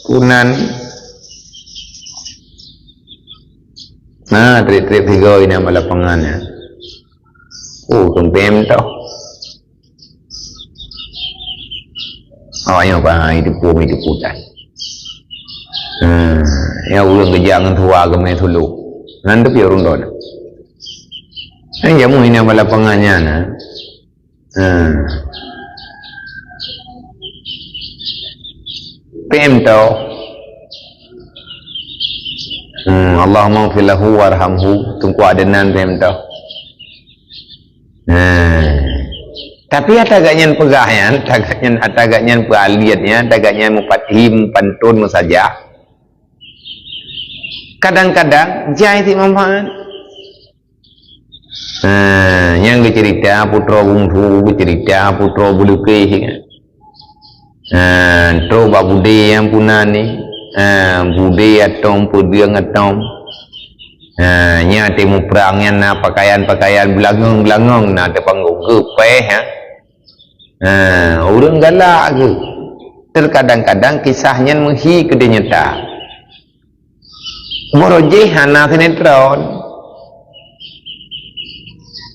kunan. Nah, trép-trép tiga ini nama lapangan ya. Oh, kempem tau. Awaknyan paha itu pun itu putan. Hmm, ya ureuëng geujak ngon tuha geumé sulu. Nan tu piye ureuëng dona. Kan jamu ini nama lapangan nyan, nah. Hmm. Pem tau. Hmm, Allahumma ighfir lahu warhamhu. Teungku Adenan pem tau. Hmm. Tapi ata gobnyan peugah nyan, ata gobnyan, ata gobnyan peualiet nyan, ata gobnyan meufathim, pantôn, meusajah. Kadang-kadang jai cit manfaat. Ha, nyang geuceurita putroe bungsu, geuceurita putroe beulukeh. Ha, trok bak budé nyang puna ni. Ha, budé atong, peudeueng atong. Ha, nyan teuh muprang nyan na pakaian-pakaian beulangong-beulangong na teupanggong geupéh, ha. Ha, ureuëng galak geuh. Terkadang-kadang kisah nyan meuhi keudeh nyata. Barojéh hana sinetron.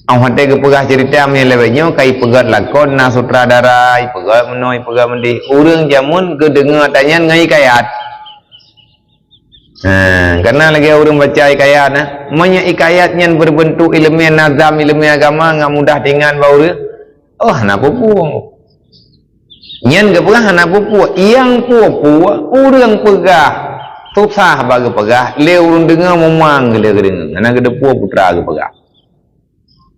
Óh watée geupeugah ceurita meunyoe lewat nyoe ka ipeugét lakon na sutradara, ipeugét meunoe, ipeugét meudeh. Ureuëng jameun geudeungoe ata nyan ngon ikayat. Ha, kana lagée ureuëng baca ikayat na. Meunyoe ikayat nyan berbentuk ileumé nazam, ileumé agama, nggak mudah teuingat bak ureuëng. Oh, hana peue-peue. Nyan geupeugah hana peue-peue. Nyang peue-peue, ureuëng peugah. Susah bak geupeugah, lé ureuëng deungoe mumang geuh lé geudeungoe. Hana geudeupue putra geupeugah.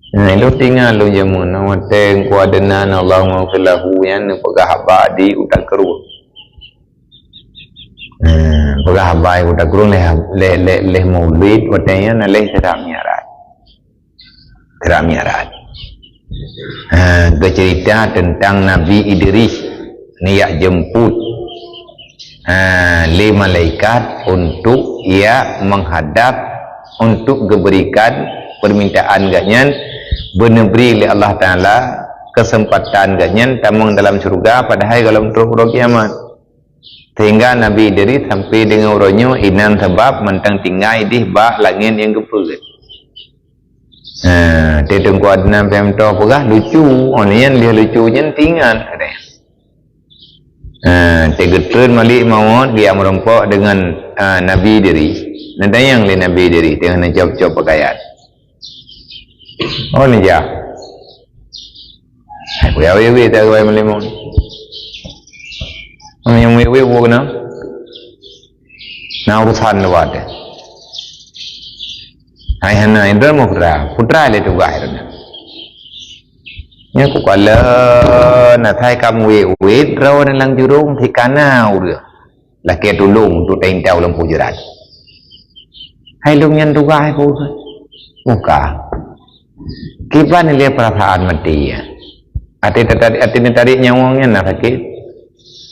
Nah, ilôn teuingat lôn jameun, na watée Teungku Adnan, Allahumma ghfir lahu, nyan neupeugah haba di Utak Krueng. Nah, peugah haba di Utak Krueng leh, leh, leh, leh Maulid, watée nyan na leh Isra Mi'raj. Isra Mi'raj. Ha, geuceurita teuntang Nabi Idris neujak jemput, ha, lé malaikat untuk ia menghadap, untuk geuberikan permintaan gobnyan, beuneubri lé Allah Taala keuseumpatan gobnyan tamong dalam syeuruga, padahai gohlom trok uroe kiamat. Sehingga Nabi Idris sampai deungon uroe nyoe inan sabab mantong tinggai dih bak langét nyang geupeuet. Ha, Teungku Adnan P M Toh peugah lucu. Oh, nyan lheueh lucu nyan teuingat, katanya. Ha, teugeutreun Malik Mawot geujak meurumpok deungon, ha, Nabi Idris. Neutanyong lé Nabi Idris teungoh neucop-cop pakaian. Oh, neujak. Hai, kuya wewe tak kawai melimon. Oh, nyang wewe buat kena. Na urusan lewat deh. Hai hana, indra mau putra. Putra le tugas itu. Nya ku kala na thai kam wit-wit, rau dalam jurung, si kana ureuëng. Lakée tulông untuk tainta u lampôh jeurat. Hai lôn nyan tugaih hai peue? Muka. Kiban lé peurasaan maté, ya. Até tatarik, até neutarik nyawöng nyan na sakét.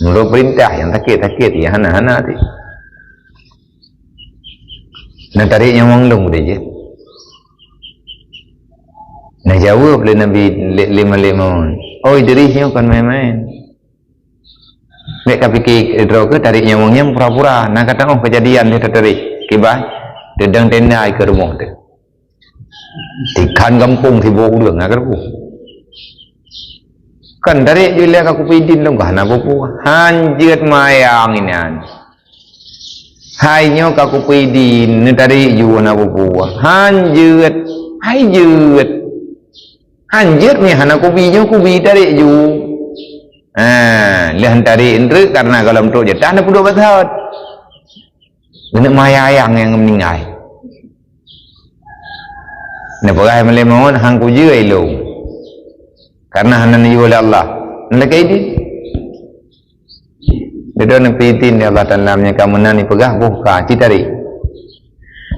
Meunurot peurintah nyang sakét-sakét, ya hana-hana até. Neutarik nyawöng lôn udeh jih. Neujaweueb lé Nabi lé, lé Malik Maun. Oh, Idris nyoe kon maén-maén. Bék ka pike droe keu tarék nyawöng nyang pura-pura, na ka teu'oh keujadian lheueh tatarék. Kiban, teudong tenda ikeue rumoh teuh. Tikhan gampông sibôk ureuëng na keureubeuen. Kan tarék ju lé ka kupi idin dong ka hana peue-peue. Han jeuet mayang inan. Hai nyoe ka kupi idin, neutarék ju hana peue-peue. Han jeuet, hai jeuet. Han jeuet meuhana kubi nyoe, kubi tarék ju. Ha, lheueh tarék eunteuk kareuna gohlom trok jatah na peuduek bak seut. Geuneuk meuhayang nyang meuninggai. Neupeugah meulimon han kujeuet ilông. Kareuna hana neuyue lé Allah. Neulakée idin. Deudon neupeuidin lé Allah Taala meunyoe ka meunan ipeugah boh ka ci tarék.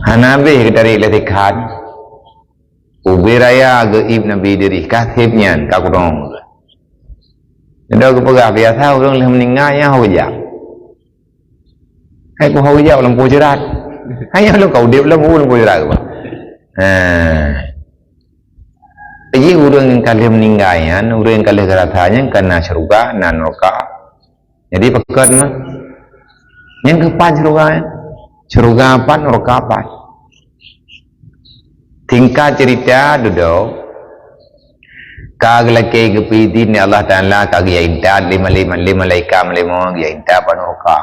Hana habéh geutarék lé sikhan. Ubé raya geuib Nabi Idris, ka seb nyan, ka kudong. Nyoe geupeugah biasa ureuëng lheueh meuninggai nyang ho geujak. Hai ku ho geujak lam poh jeurat. Hai nyang lôn ka udeb lam poh jeurat bah. Ha. Jadi ureuëng nyang ka lheueh meuninggai nyan, ureuëng nyang ka lheueh geurasa nyan ka na syeuruga, na neuraka. Jadi, pakon mah? Nyang keupan syeuruga, eh? Syeuruga pat, neuraka pat. Singkat cerita, dudoe, ka geulakée geupeuidin lé Allah Taala, ka geujak intat lé malaikat, lé malaikat, lé malaikat, geujak intat bak neuraka.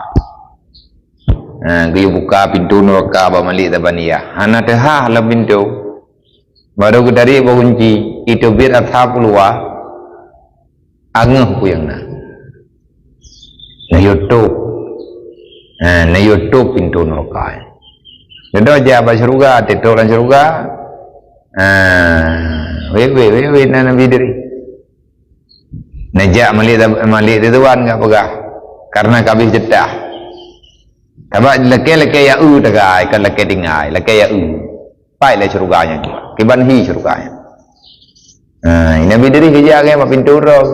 Ha, geuyue buka pintoe neuraka bak Malik Zabaniyah. Hana teuhah lam pintoe. Barô geutarék bak gunci, iteubiet asai u luwa, angeuh peue nyang na. Neuyue tôp. Ha, neuyue tôp pintoe neuraka. Dudoe jak bak syeuruga, teutrok lam syeuruga. Ha, wéh, wéh, wéh, wéh, na Nabi Idris. Neujak Malik, Malik Ridwan ka peugah, karena ka habéh jeutah. Sabab lakée-lakée ya eu tagai, kon lakée tinggai, lakée ya eu. Pai lé syeuruga nyan, kiban hi syeuruga nyan. Ha, Nabi Idris geujak lagée bak pintoe droe.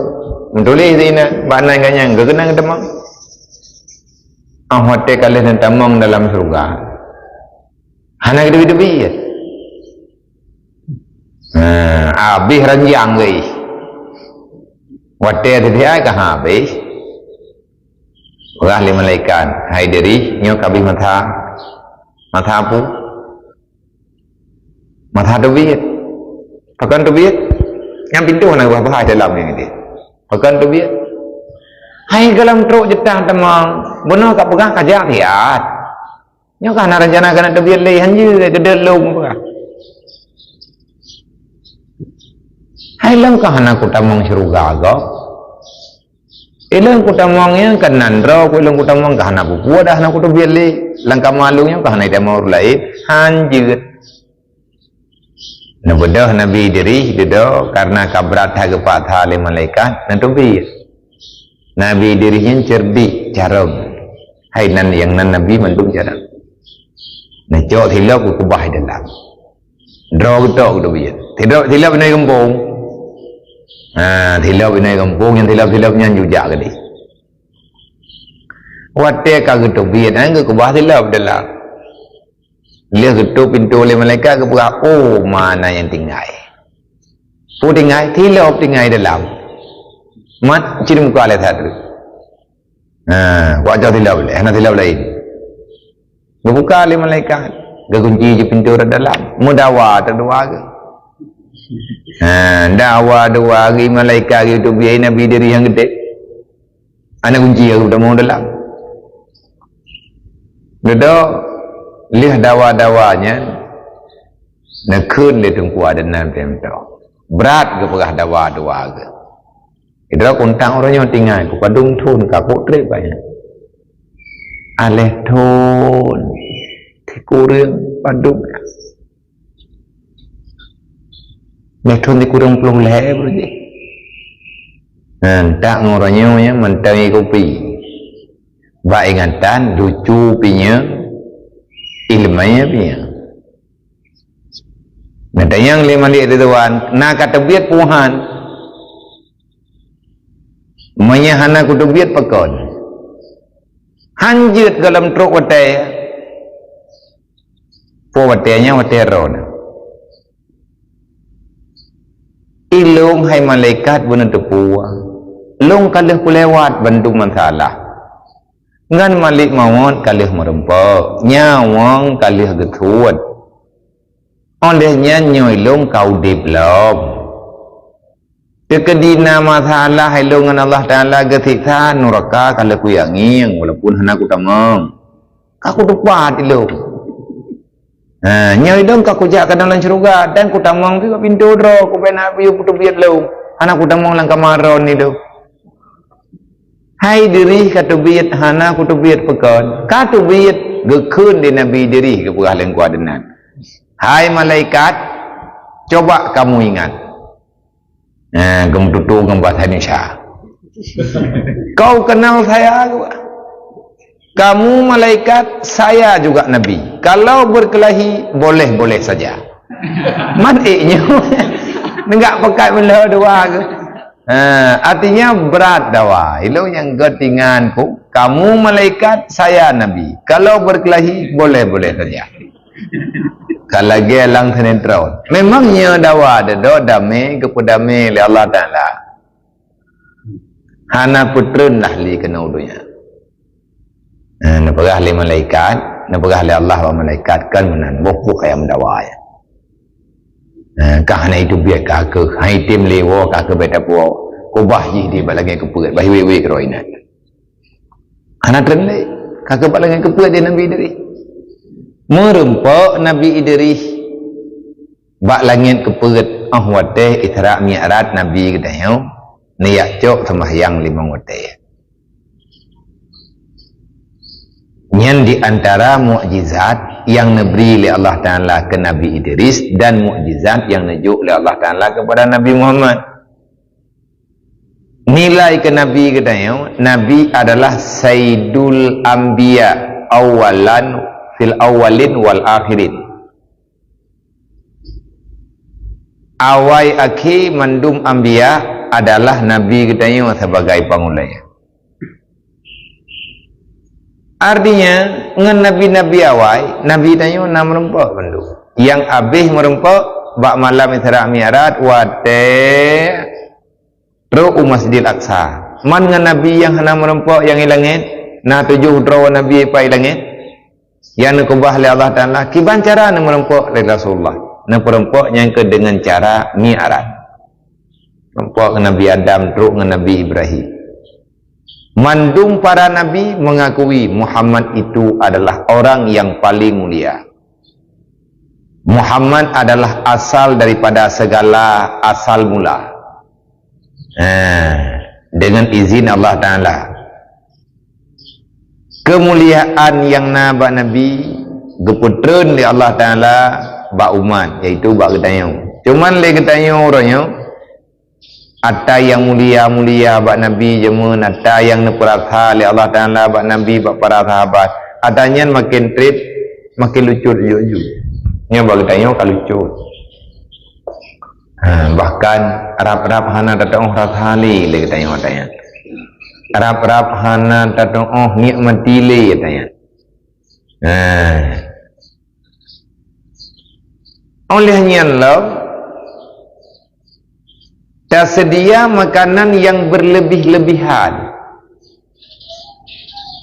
Meutuléh sinan, bak nan geuh nyan, geukeunang teumeung. Ah, watée ka lheueh tamong dalam syeuruga, hana geuteubiet-teubiet. Ha, habéh ranjang geuh. Watée teubiet ka habéh, peugah lé malaikat, "Hai Idris, nyoe ka habéh masa, masa peue?" Masa teubiet. Pakon teubiet? Nyang pintoe hana geuba-ba dalam nyan teuh. Pakon teubiet? Hai, gohlom trok jeutah tamong, bunoe ka peugah ka jak siat. Nyoe ka hana rencana keuneuk teubiet lé, hanjeuet geudeuet lôn peugah. Hai, lôn ka hana kutamong syeuruga gob. Ilôn kutamong nyang keunan droe, ku ilôn kutamong ka hana peue-peue dah, hana kuteubiet lé. Lam kama lôn nyoe ka hana itamong ureuëng laén, hanjeuet. Neubeudôh Nabi Idris dudoe, karena ka brat that geupaksa lé malaikat, neuteubiet. Nabi Idris nyan ceurdik, carông. Hai nan nyang nan nabi mandum carông. Neucok silop geukeubah dalam. Droe geutok geuteubiet. Silop, silop inoe gampông. Ha, silop inoe gampông, nyang silop-silop nyan jijak keudeh. Watée ka geuteubiet, nyan geukeubah silop dalam. Lheueh geutôp pintoe lé malaikat, geupeugah, "Oh, ma na nyang tinggai." Peue tinggai? Silop tinggai dalam. Mat cit muka lé that. Ha, kuacoe silop lé, hana silop laén. Geubuka lé malaikat, geukunci jih pintoe rot dalam, meudawa teuk dua geuh. Ha, dawa dua geuh malaikat geuh teubiet Nabi Idris nyang geutem. Hana kunci geuh tamong dalam. Dudoe lheueh dawa-dawa nyan, neukheun lé Teungku Adnan pih mantong. Brat geupeugah dawa dua geuh. Idroe kuntang uroe nyoe tinggai, kupadum thon ka kok treb banyak. Aléh thon, sikureueng padum. Aléh thon sikureueng ploh lhée baru jih. Nah, tak ngon uroe nyoe nyan mantong ie kupi. Bak ingatan, lucu pinyang, iéleumé pinyang. Neutanyong lé Malik Ridwan, "Na ka teubiet peue han?" "Meunyoe hana kuteubiet pakon?" "Hanjeuet gohlom trok watée." "Peue watée nyan?" "Watée droeneuh." "Ilôn hai malaikat beuneuteupeu, lôn ka lheueh kulewat bandum masalah. Ngon Malik Mawöt ka lheueh meurumpok, nyawöng ka lheueh geusuet. Óh lheueh nyan nyoe ilôn ka udeb lom. Teukeudi na masalah ilôn ngon Allah Taala geusiksa, nuraka ka lheueh kuyak ngieng, walaupun hana kutamong. Ka kutupat ilôn. Ha, nyoe ilôn ka kujak keunoe lam syeuruga, dan kutamong pih bak pintoe droe, kubena pih peuteubiet lôn. Hana kutamong lam kama droe ilôn." "Hai Idris, ka teubiet?" "Hana kuteubiet pakon." "Ka teubiet," geukheun lé Nabi Idris geupeugah lé Teungku Adnan. "Hai malaikat, coba kamu ingat." Nah, geumeututoe ngon bahasa Indonesia. "Kau kenal saya?" "Kamu malaikat, saya juga nabi. Kalau berkelahi, boleh-boleh saja." Man ék nyoe. Neugak pakat meulhö dua geuh. Ha, artinya brat dawa. Ilôn nyang geutingan ku, "Kamu malaikat, saya nabi. Kalau berkelahi, boleh-boleh saja." Ka lagée lam sinetron. Memang nyoe dawa, dudoe damé, geupeudamé lé Allah Taala. Hana peutreun lah lé keunoe donya. Eh, neupeugah lé malaikat, neupeugah lé Allah bak malaikat, "Kon meunan, boh peue kayém dawa nyan. Eh, ka hana iteubiet ka keuh, hana item lé woe ka keuh beta puwoe. Kubah jih di bak langét keupeuet, bah iwé-wé keudroe inan." Hana treun lé, ka keuh bak langét keupeuet di Nabi Idris. Meurumpok Nabi Idris bak langét keupeuet, óh watée Isra Mi'raj Nabi geutanyoe, neujak cok seumahyang limong watée. Nyan di antara mukjizat nyang neubri lé Allah Taala keu Nabi Idris dan mukjizat nyang neujok lé Allah Taala keupada Nabi Muhammad. Nilai keu Nabi geutanyoe, Nabi adalah Sayyidul Anbiya awalan, fil awalin wal akhirin. Awai akhé mandum anbiya adalah Nabi geutanyoe sebagai pangulée. Artinya, ngon nabi-nabi awai, Nabi tanyoe na meurumpok bandum. Nyang abéh meurumpok bak malam Isra Mi'raj watée trok u Masjidil Aqsa. Man ngon nabi nyang hana meurumpok nyang i langét, na tujoh droe nabi pai langét, nyang neukeubah lé Allah Taala, kiban cara neumeurumpok lé Rasulullah. Neupeurumpok nyang keu deungon cara Mi'raj. Meurumpok ngon Nabi Adam, trok ngon Nabi Ibrahim. Mandum para nabi mengakui Muhammad itu adalah orang yang paling mulia. Muhammad adalah asal daripada segala asal mula. Ha, dengan izin Allah Taala. Kemuliaan nyang na bak Nabi geupeutreun lé Allah Taala bak umat, yaitu bak geutanyoe. Cuman lé geutanyoe uroe nyoe, ata nyang mulia-mulia bak Nabi jameun, ata nyang neupeurasa lé Allah Taala bak Nabi, bak para sahabat, ata nyan maken treb, maken lucut laju-laju. Nyoe bak geutanyoe ka lucut. Ha, bahkan rab-rab hana tatu'oh rasa lé, lé geutanyoe ata nyan. Rab-rab hana tatu'oh nikmati lé ata nyan. Ha. Oleh nyan lom, taseudia makanan nyang berlebih-lebihan.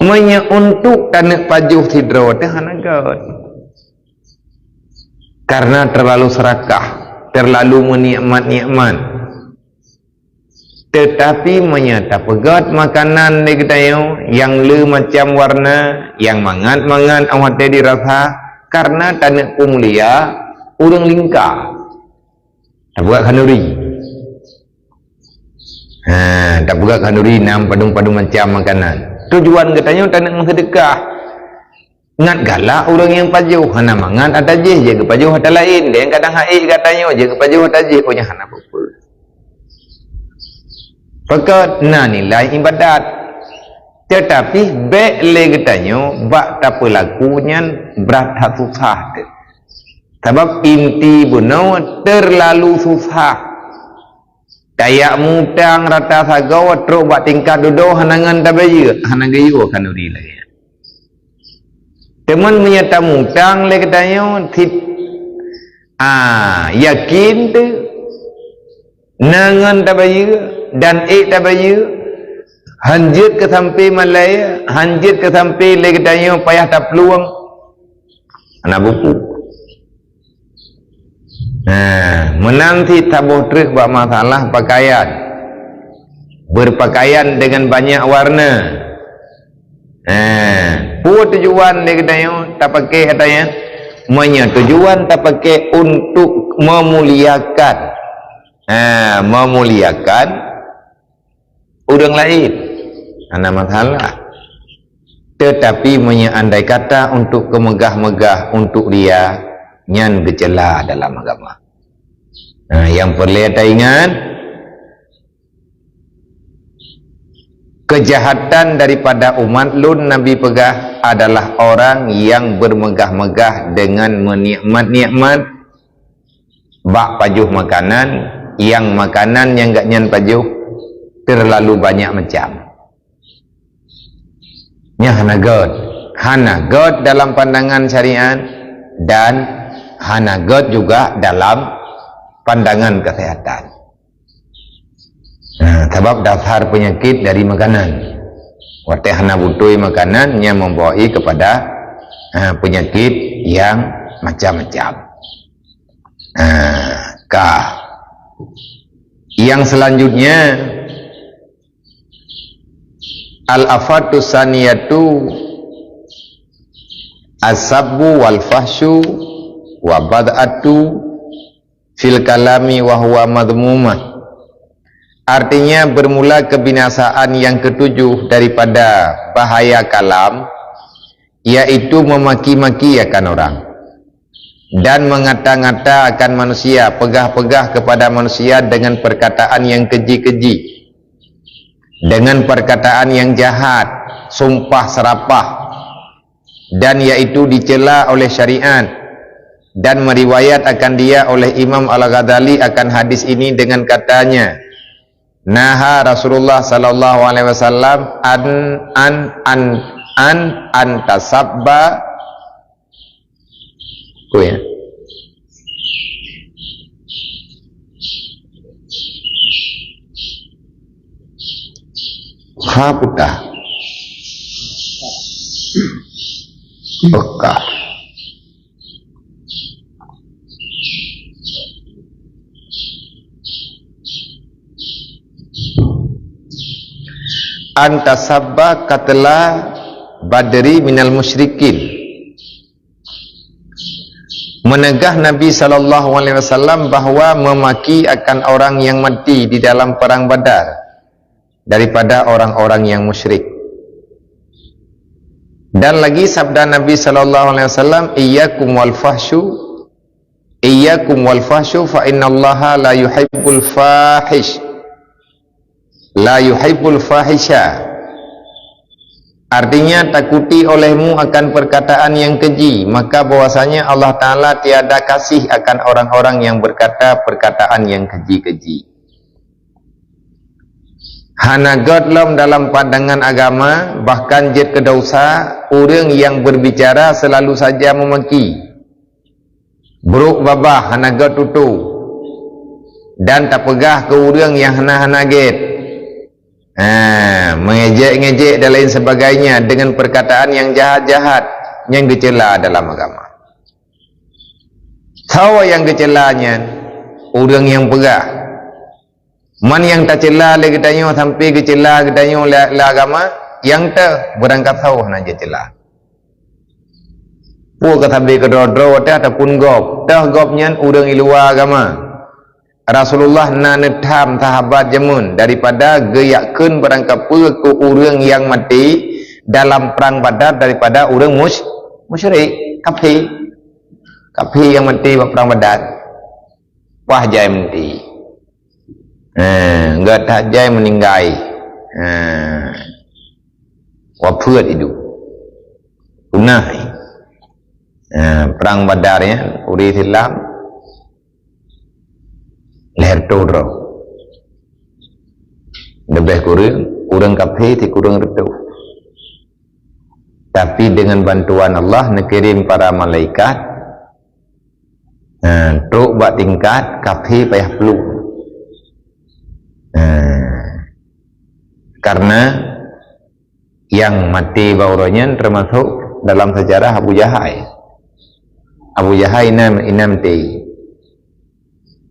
Meunyoe untuk taneuk pajoh sidroe teuh hana göt. Karena terlalu serakah, terlalu menikmat-nikmat. Teutapi meunyoe tapeugöt makanan lé geutanyoe nyang le macam warna, nyang mangat-mangat 'oh watèe dirasa, karena taneuk peumulia ureueng lingka. Tapeugöt khanduri. Ha, tapeugöt khanduri nam padum-padum macam makanan. Tujuan geutanyoe taneuk meuseudeukah. Ngat galak ureueng nyang pajoh, hana mangat ata jih, jeuet geupajoh ata laén. Dan kadang hai geutanyoe, jeuet geupajoh ata jih, oh, nyan hana peue-peue. Pakon na nilai ibadat. Teutapi bèk lé geutanyoe bak tapeulaku nyan brat that susah teuh. Sabab inti bunoe teurlalu susah. Tajak mutang rata sagoe trok bak tingkat dudoe hana ngon tabayeue, hana geuyue khanduri lagèe nyan. Teuma meunyoe tamutang lé geutanyoe, sit, ah, yakin teuh na ngon tabayeue dan ék tabayeue, hanjeuet keu sampoe malèe, hanjeuet keu sampoe lé geutanyoe payah taplueng, hana buku. Nah, meunan cit saboh treuk bak masalah pakaian. Berpakaian dengan banyak warna. Nah, peue tujuan lé geutanyoe tapaké ata nyan? Meunyoe tujuan tapaké untuk memuliakan, nah, memuliakan ureueng laén, hana masalah. Teutapi meunyoe andai kata untuk keumeugah-meugah, untuk ria, nyan geucela dalam agama. Nah, nyang peureulèe taingat, keujahatan daripada umat lôn, Nabi peugah, adalah orang yang bermegah-megah dengan menikmat-nikmat bak pajoh makanan, nyang makanan nyang gobnyan pajoh teurlalu banyak macam. Nyan hana gèt. Hana gèt dalam pandangan syariat dan hana gèt juga dalam pandangan kesehatan. Nah, sabab dasar peunyakét dari makanan. Watèe hana beutôi makanan, nyan membawai kepada, ha, penyakit yang macam-macam. Nah, ka. Yang selanjutnya, al-afatu saniyatu, as-sabbu wal fahsyu wa bad'atu fil kalami wa huwa madhmumah. Artinya, bermula kebinasaan yang ketujuh daripada bahaya kalam, yaitu memaki-maki akan orang dan mengata-ngata akan manusia, peugah-peugah kepada manusia dengan perkataan yang keji-keji. dengan perkataan yang jahat, sumpah serapah, dan yaitu dicela oleh syariat, dan meriwayat akan dia oleh Imam Al-Ghazali akan hadis ini dengan katanya, "Naha Rasulullah sallallahu alaihi wasallam an, an, an, an, an tasabba." Ku ya. Ha putah. Pekah. An tasabba qatla badri minal musyrikin. Meneugah Nabi sallallahu alaihi wasallam bahwa memaki akan orang yang mati di dalam perang Badar daripada orang-orang yang musyrik. Dan lagi sabda Nabi sallallahu alaihi wasallam, "Iyyakum wal fahsyu, iyyakum wal fahsyu fa innallaha la yuhibbul fahish." La yuhibbul fahisha. Artinya, takuti olehmu akan perkataan yang keji, maka bahwasanya Allah Ta'ala tiada kasih akan orang-orang yang berkata perkataan yang keji-keji. Hana gét lom dalam pandangan agama, bahkan jeuet keu dosa, ureuëng yang berbicara selalu saja memaki. Brok babah hana gét tutoe, dan tapeugah keu ureuëng nyang hana-hana gét. Ha, mengejek-ngejek dan lain sebagainya dengan perkataan yang jahat-jahat, nyang geucela dalam agama. Soe nyang geucela nyan? Ureuëng nyang peugah. Man nyang tacela lé geutanyoe sampai geucela geutanyoe lé, lé agama, nyang teuh beurangkat saboh na jicela. Peue ka sabe keudroe-droe teuh ataupun gob, teuh gob nyan ureuëng i luwa agama. Rasulullah na neutham sahabat jameun daripada geuyakkeun beurangkat peue keu ureuëng nyang maté dalam prang Badar daripada ureuëng musyrik, kafé. Kafé nyang maté bak prang Badar. Wah jai meuti. Eh, gata jai meuninggai. Eh, wafeuet idup. Punah. Eh, prang Badar ya, ureuëng Islam lhèe reutôh droe. Leubeh kureueng, ureuëng kafé sikureueng reutôh. Tapi dengan bantuan Allah neukirim para malaikat, Nah, trok bak tingkat kafé payah plueng. Nah, karena nyang maté bak uroe nyan termasuk dalam sejarah Abu Jahai. Abu Jahai inan, inan maté.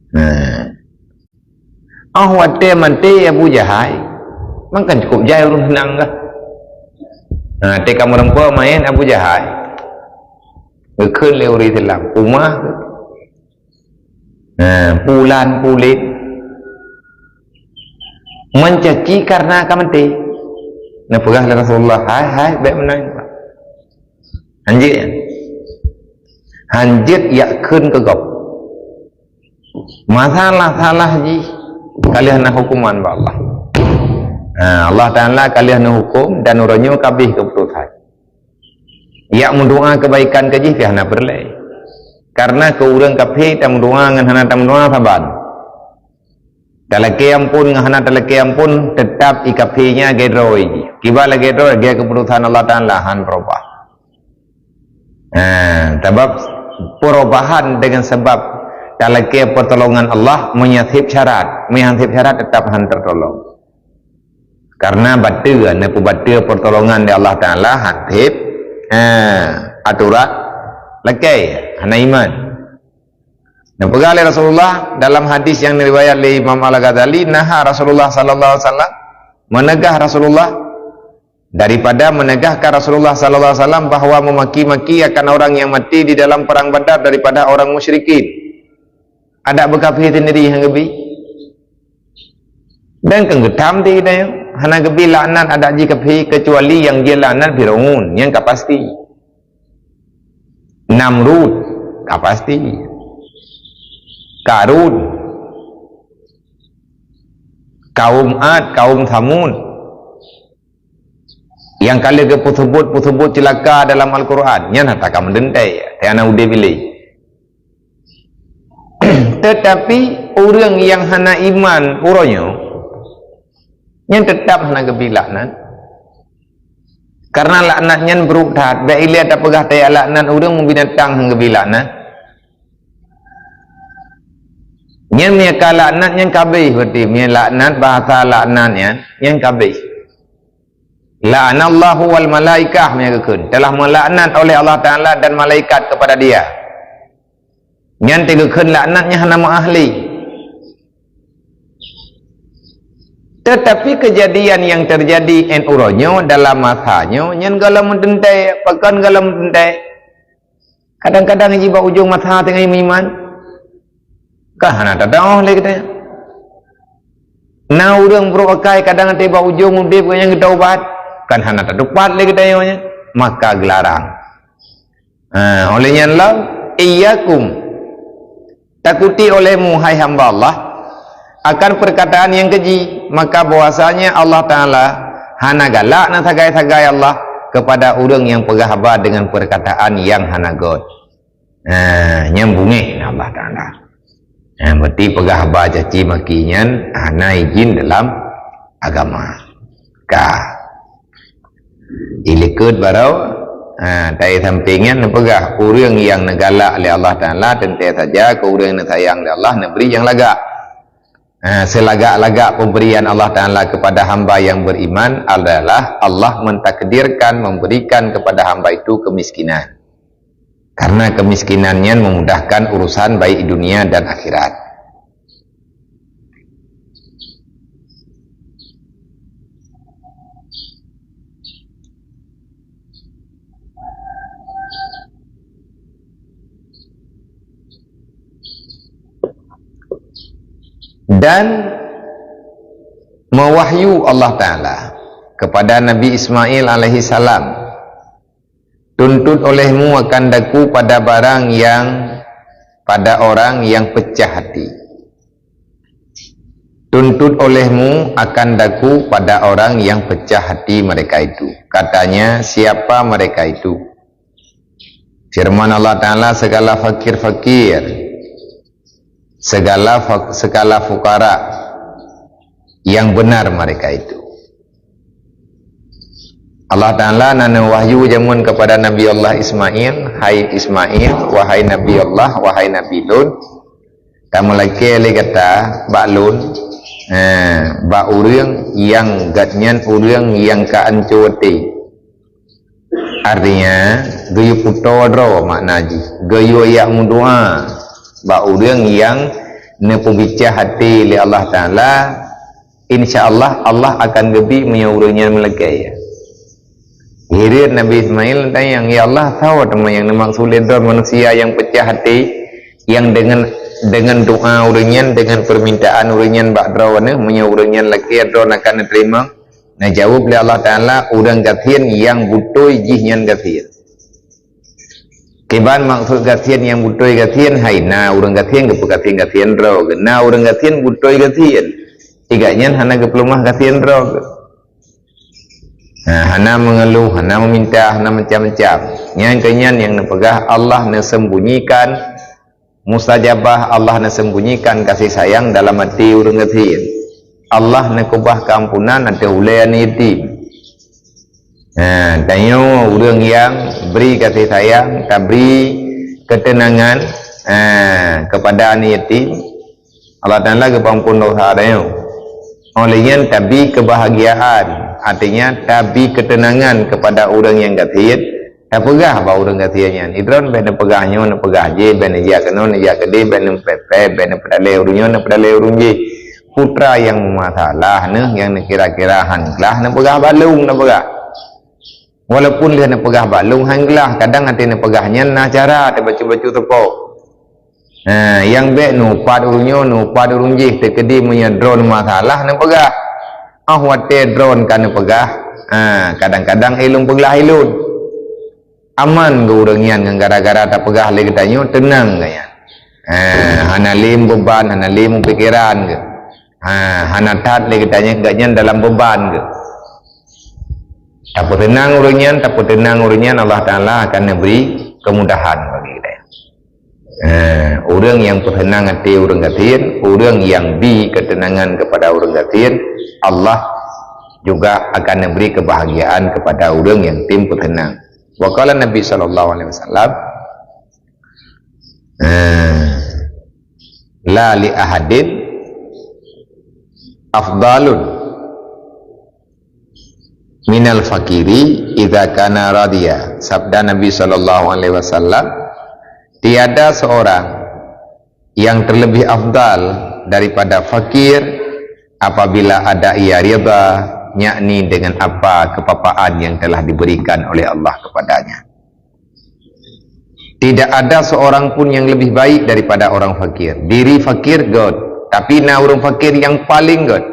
Nah, 'oh watèe maté Abu Jahai, mangkan cukup jai ureuëng seunang kah? Nah, teuka meureumpok manyét Abu Jahai, geukheun lé ureuëng Islam, umah, nah, pulan pulit, mencaci karena ka maté. Nah, peugah lé Rasulullah, "Hai, hai, bèk meunan." Hanjeuet nyan. Hanjeuet yak kheun keu gob. Masalah salah jih ka lheueh na hukuman bak Allah. Ha, Allah Taala ka lheueh na hukum dan uroe nyoe ka abéh keuputosan. Yak meudoa keubaikan keu jih pih hana peureulèe. Karena keu ureuëng kafé tameudoa ngon hana tameudoa saban. Talakèe ampôn ngon hana talakèe ampôn, teutap i kafé nyan lagèe droe jih. Kiban lagèe droe, lagèe keuputosan Allah Taala, han peurubah. Ha, sabab perubahan dengan sebab talakèe pertolongan Allah meunyo han sép syarat. Meunyo han sép syarat, teutap han teutolong. Karena bateue, neupeubateue pertolongan dari Allah Taala, han sép, ha, aturan lakèe, hana iman. Neupeugah lé Rasulullah dalam hadis nyang riwayat lé Imam Al-Ghazali, naha Rasulullah sallallahu alaihi wasallam, meneugah Rasulullah daripada menegahkan Rasulullah sallallahu alaihi wasallam bahwa memaki-maki akan orang yang mati di dalam perang Badar daripada orang musyrikin. Adak beukafé sendiri nyang geubi. Dan keu geutam ti geutanyoe, hana geubi laknat adak jih kafé kecuali nyang jilaknat Firaun, nyang ka pasti. Namrud, ka pasti. Karun, kaum Ad, kaum Samud, Nyang ka lheueh geupeuseubut-peuseubut ceulaka dalam Al-Qur'an, nyan hana ka meudeuntée, hana udeb ilée. Teutapi ureuëng nyang hana iman uroe nyoe, nyan teutab hana geubri laknat. Karena laknat nyan brok that, bék ilée tapeugah tajak laknat ureuëng meubinatang hana geubri laknat. Nyan meunyoe ka laknat nyan kabeh, berarti meunyoe laknat, bahasa laknat nyan, nyan kabeh. La'anallahu wal malaikah, meunyoe geukheun, telah melaknat oleh Allah Ta'ala dan malaikat kepada dia. Nyan teugeukeun laknat nyang hana meuahli. Tetapi kejadian yang terjadi 'an uroe nyoe dalam masa nyoe, nyan gohlom meuteuntée, pakon gohlom meuteuntée. Kadang-kadang jih bak ujong masa teungoh meuiman, kan hana tadong lé geutanyoe. Na ureuëng brok akai kadang até bak ujong udeb nyang geutaubat, kan hana tatupat lé geutanyoe nyan, maka geularang. Ha, oleh nyan lom, iyyakum, takuti olehmu, hai hamba Allah, akan perkataan nyang keji, maka bahwasanya Allah Ta'ala hana galak na sagai-sagai Allah kepada ureuëng nyang peugah haba dengan perkataan nyang hana göt. Ha, nyang bungéh na Allah Ta'ala. Ha, berarti peugah haba caci maki nyan hana izin dalam agama. Ka. Ilikot baroe, ha, tai sampingan neupeugah, ureuëng nyang neugalak lé Allah Ta'ala teuntée saja keu ureuëng nyang neusayang lé Allah neubri nyang lagak. Ha, selagak-lagak pemberian Allah Ta'ala kepada hamba yang beriman adalah Allah mentakdirkan memberikan kepada hamba itu kemiskinan. Karena kemiskinan nyan memudahkan urusan baik dunia dan akhirat. Dan mewahyu Allah Ta'ala kepada Nabi Ismail alaihi salam, "Tuntut olehmu akan daku pada barang yang, pada orang yang pecah hati. Tuntut olehmu akan daku pada orang yang pecah hati mereka itu." Katanya, siapa mereka itu? Firman Allah Ta'ala, segala fakir-fakir, segala fa-, segala fukara yang benar mereka itu. Allah Ta'ala na neuwahyu jameun kepada Nabi Allah Ismail, "Hai Ismail, wahai Nabi Allah, wahai Nabi lôn, tameulakée lé gata bak lôn, eh, bak ureuëng nyang gata nyan ureuëng nyang ka anco até." Artinya, geuyue puto droe makna jih. Geuyue yak meudoa bak ureuëng nyang neupeubicah até lé Allah Ta'ala, insya Allah, Allah akan geubri meunyoe ureuëng nyan meulakée. Hireuen Nabi Ismail tanyong, "Ya Allah, soe teuma nyang neumaksud lé droe manusia nyang peucah até, nyang deungon, deungon doa ureuëng nyan, deungon peumintaan ureuëng nyan bak droeneuh, meunyoe ureuëng nyan lakée droeneuh akan neuteurimong?" Neujaweueb lé Allah Ta'ala, "Ureuëng gasien nyang beutôi jih nyan gasien." Kiban maksud gasien nyang beutôi gasien, hai na ureuëng gasien geupeugasien-gasien droe, na ureuëng gasien beutôi gasien. Sigat nyan hana geupeuleumah gasien droe. Nah, hana mengeluh, hana meminta, hana macam-macam. Nyang keu nyan nyang neupeugah Allah neusembunyikan mustajabah, Allah neusembunyikan kasih sayang dalam até ureuëng gasien. Allah neukeubah keuampunan ateueh ulée aneuk yatim. Ha, tanyoe ureuëng nyang bri kasih sayang, tabri keuteunangan, ha, kepada aneuk yatim, Allah Ta'ala geupeuampon dosa tanyoe. Oleh nyan tabi kebahagiaan, artinya tabi keuteunangan kepada ureuëng nyang gasien, tapeugah bak ureuëng gasien nyan, "Idroen bék neupeugah nyoe, neupeugah jih, bék neujak keunoe, neujak keudeh, bék neupét-pét, bék neupeudalée ureuëng nyoe, neupeudalée ureuëng jih." Putra nyang meumasalah neuh, nyang neukira-kira han glah neupeugah bak lôn, neupeugah. Walaupun lheueh neupeugah bak lôn han glah, kadang até neupeugah nyan na cara teubacut-bacut teupok. Ha, nyang bék neuupat ureuëng nyoe, neuupat ureuëng jih, teukeudi meunyoe droen masalah neupeugah. Óh watée droen ka neupeugah, ha, kadang-kadang ilôn peuglah ilôn. Aman geu ureuëng nyan ngon gara-gara tapeugah lé geutanyoe teunang geuh nyan. Ha, hana lé meubeban, hana lé meupikeran geuh. Ha, hana that lé geutanyoe geuh nyan dalam beban geuh. Tapeuseunang ureuëng nyan, tapeuteunang ureuëng nyan, Allah Taala akan neubri keumudahan bagi geutanyoe. Eh, ureuëng nyang peuseunang até ureuëng gasien, ureuëng nyang bi keuteunangan keupada ureuëng gasien, Allah juga akan neubri keubahagiaan keupada ureuëng nyang tem peuseunang. Wa qala Nabi sallallahu alaihi wasallam, eh, "La li ahadin afdalun minal fakiri idza kana radiya." Sabda Nabi sallallahu alaihi wasallam, "Tiada seorang yang terlebih afdal daripada fakir apabila ada ia rida, yakni dengan apa kepapaan yang telah diberikan oleh Allah kepadanya." Tidak ada seorang pun yang lebih baik daripada orang fakir. Diri fakir göt, tapi na ureuëng fakir nyang paleng göt.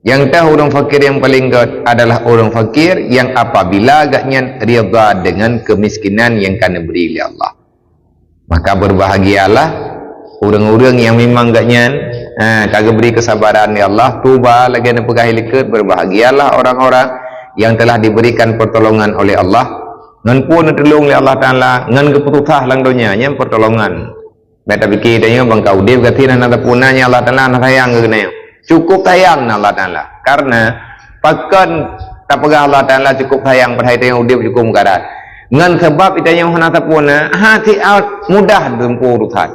Nyang teuh ureuëng fakir nyang paleng göt adalah ureuëng fakir nyang apabila gobnyan rida dengan kemiskinan nyang ka neubri lé Allah. Maka berbahagialah ureuëng-ureuëng nyang memang gobnyan, ha, ka geubri kesabaran lé Allah, tuba lagée neupeugah likot, berbahagialah orang-orang yang telah diberikan pertolongan oleh Allah, ngon peue neutulông lé Allah Taala, ngon geupeususah lam donya, nyan pertolongan. Bèk tapike tanyoe bangka udeb gasien hana sapeue na, nyan Allah Taala hana sayang keu geutanyoe. Cukup sayang na Allah Taala. Karena pakon tapeugah Allah Taala cukup sayang padahai tanyoe udeb cukup meukarat? Ngon sabab tanyoe hana sapeue na, ha, si mudah teumpo urusan.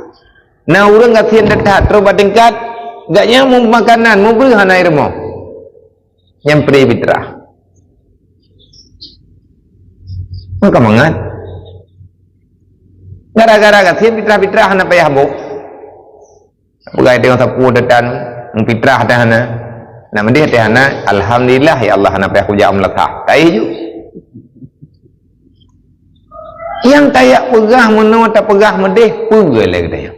Na ureuëng gasien that-that trok bak tingkat gobnyan meumakanan, meubri hana ié rumoh. Nyang pri fitrah. Maka mangat. Gara-gara gasien fitrah-fitrah hana payah boh. Peugah teuh sapeue teutan, fitrah teuh hana. Nak meudeh teuh hana, alhamdulillah ya Allah hana payah kujak meulasah. Kai ju. Nyang tajak peugah meunoe tapeugah meudeh peue lé geutanyoe.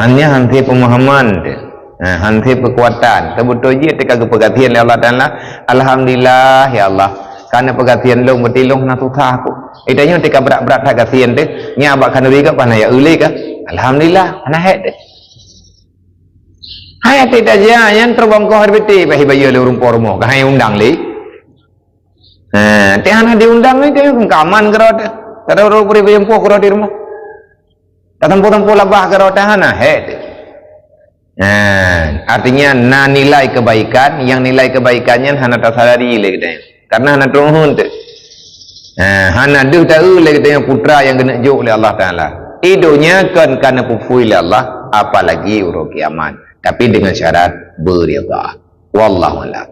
Hanya hanse pemahaman teuh. Ha, hanse keukuatan. Teubeutôi jih teuka geupeugasien lé Allah Taala. Alhamdulillah ya Allah. Ka neupeugasien lôn, beuti lôn hana susah ku. Geutanyoe teuka brat-brat that gasien teuh. Nyan bak khanuri ka hana ya ulée ka. Alhamdulillah, hana hék teuh. Hai até tajak nyan trok bak rumoh R B T, bah hibayeue lé ureuëng po rumoh, ka hai undang lé. Ha, teuh hana diundang lé teuh, ka aman keudroe teuh. Kada ureuëng bri bayeueng poh keudroe di rumoh. Tatampo-tampo labah keudroe teuh hana hék teuh. Nah, artinya na nilai kebaikan, yang nilai kebaikan nyan hana tasadari lé geutanyoe. Karena hana teuheueh teuh. Nah, hana deuh taeu lé geutanyoe putra nyang geuneuk jok lé Allah Taala. Di donya kon ka neupeuphui lé Allah, apalagi uroe kiamat. Tapi dengan syarat beurida. Wallahu a'lam.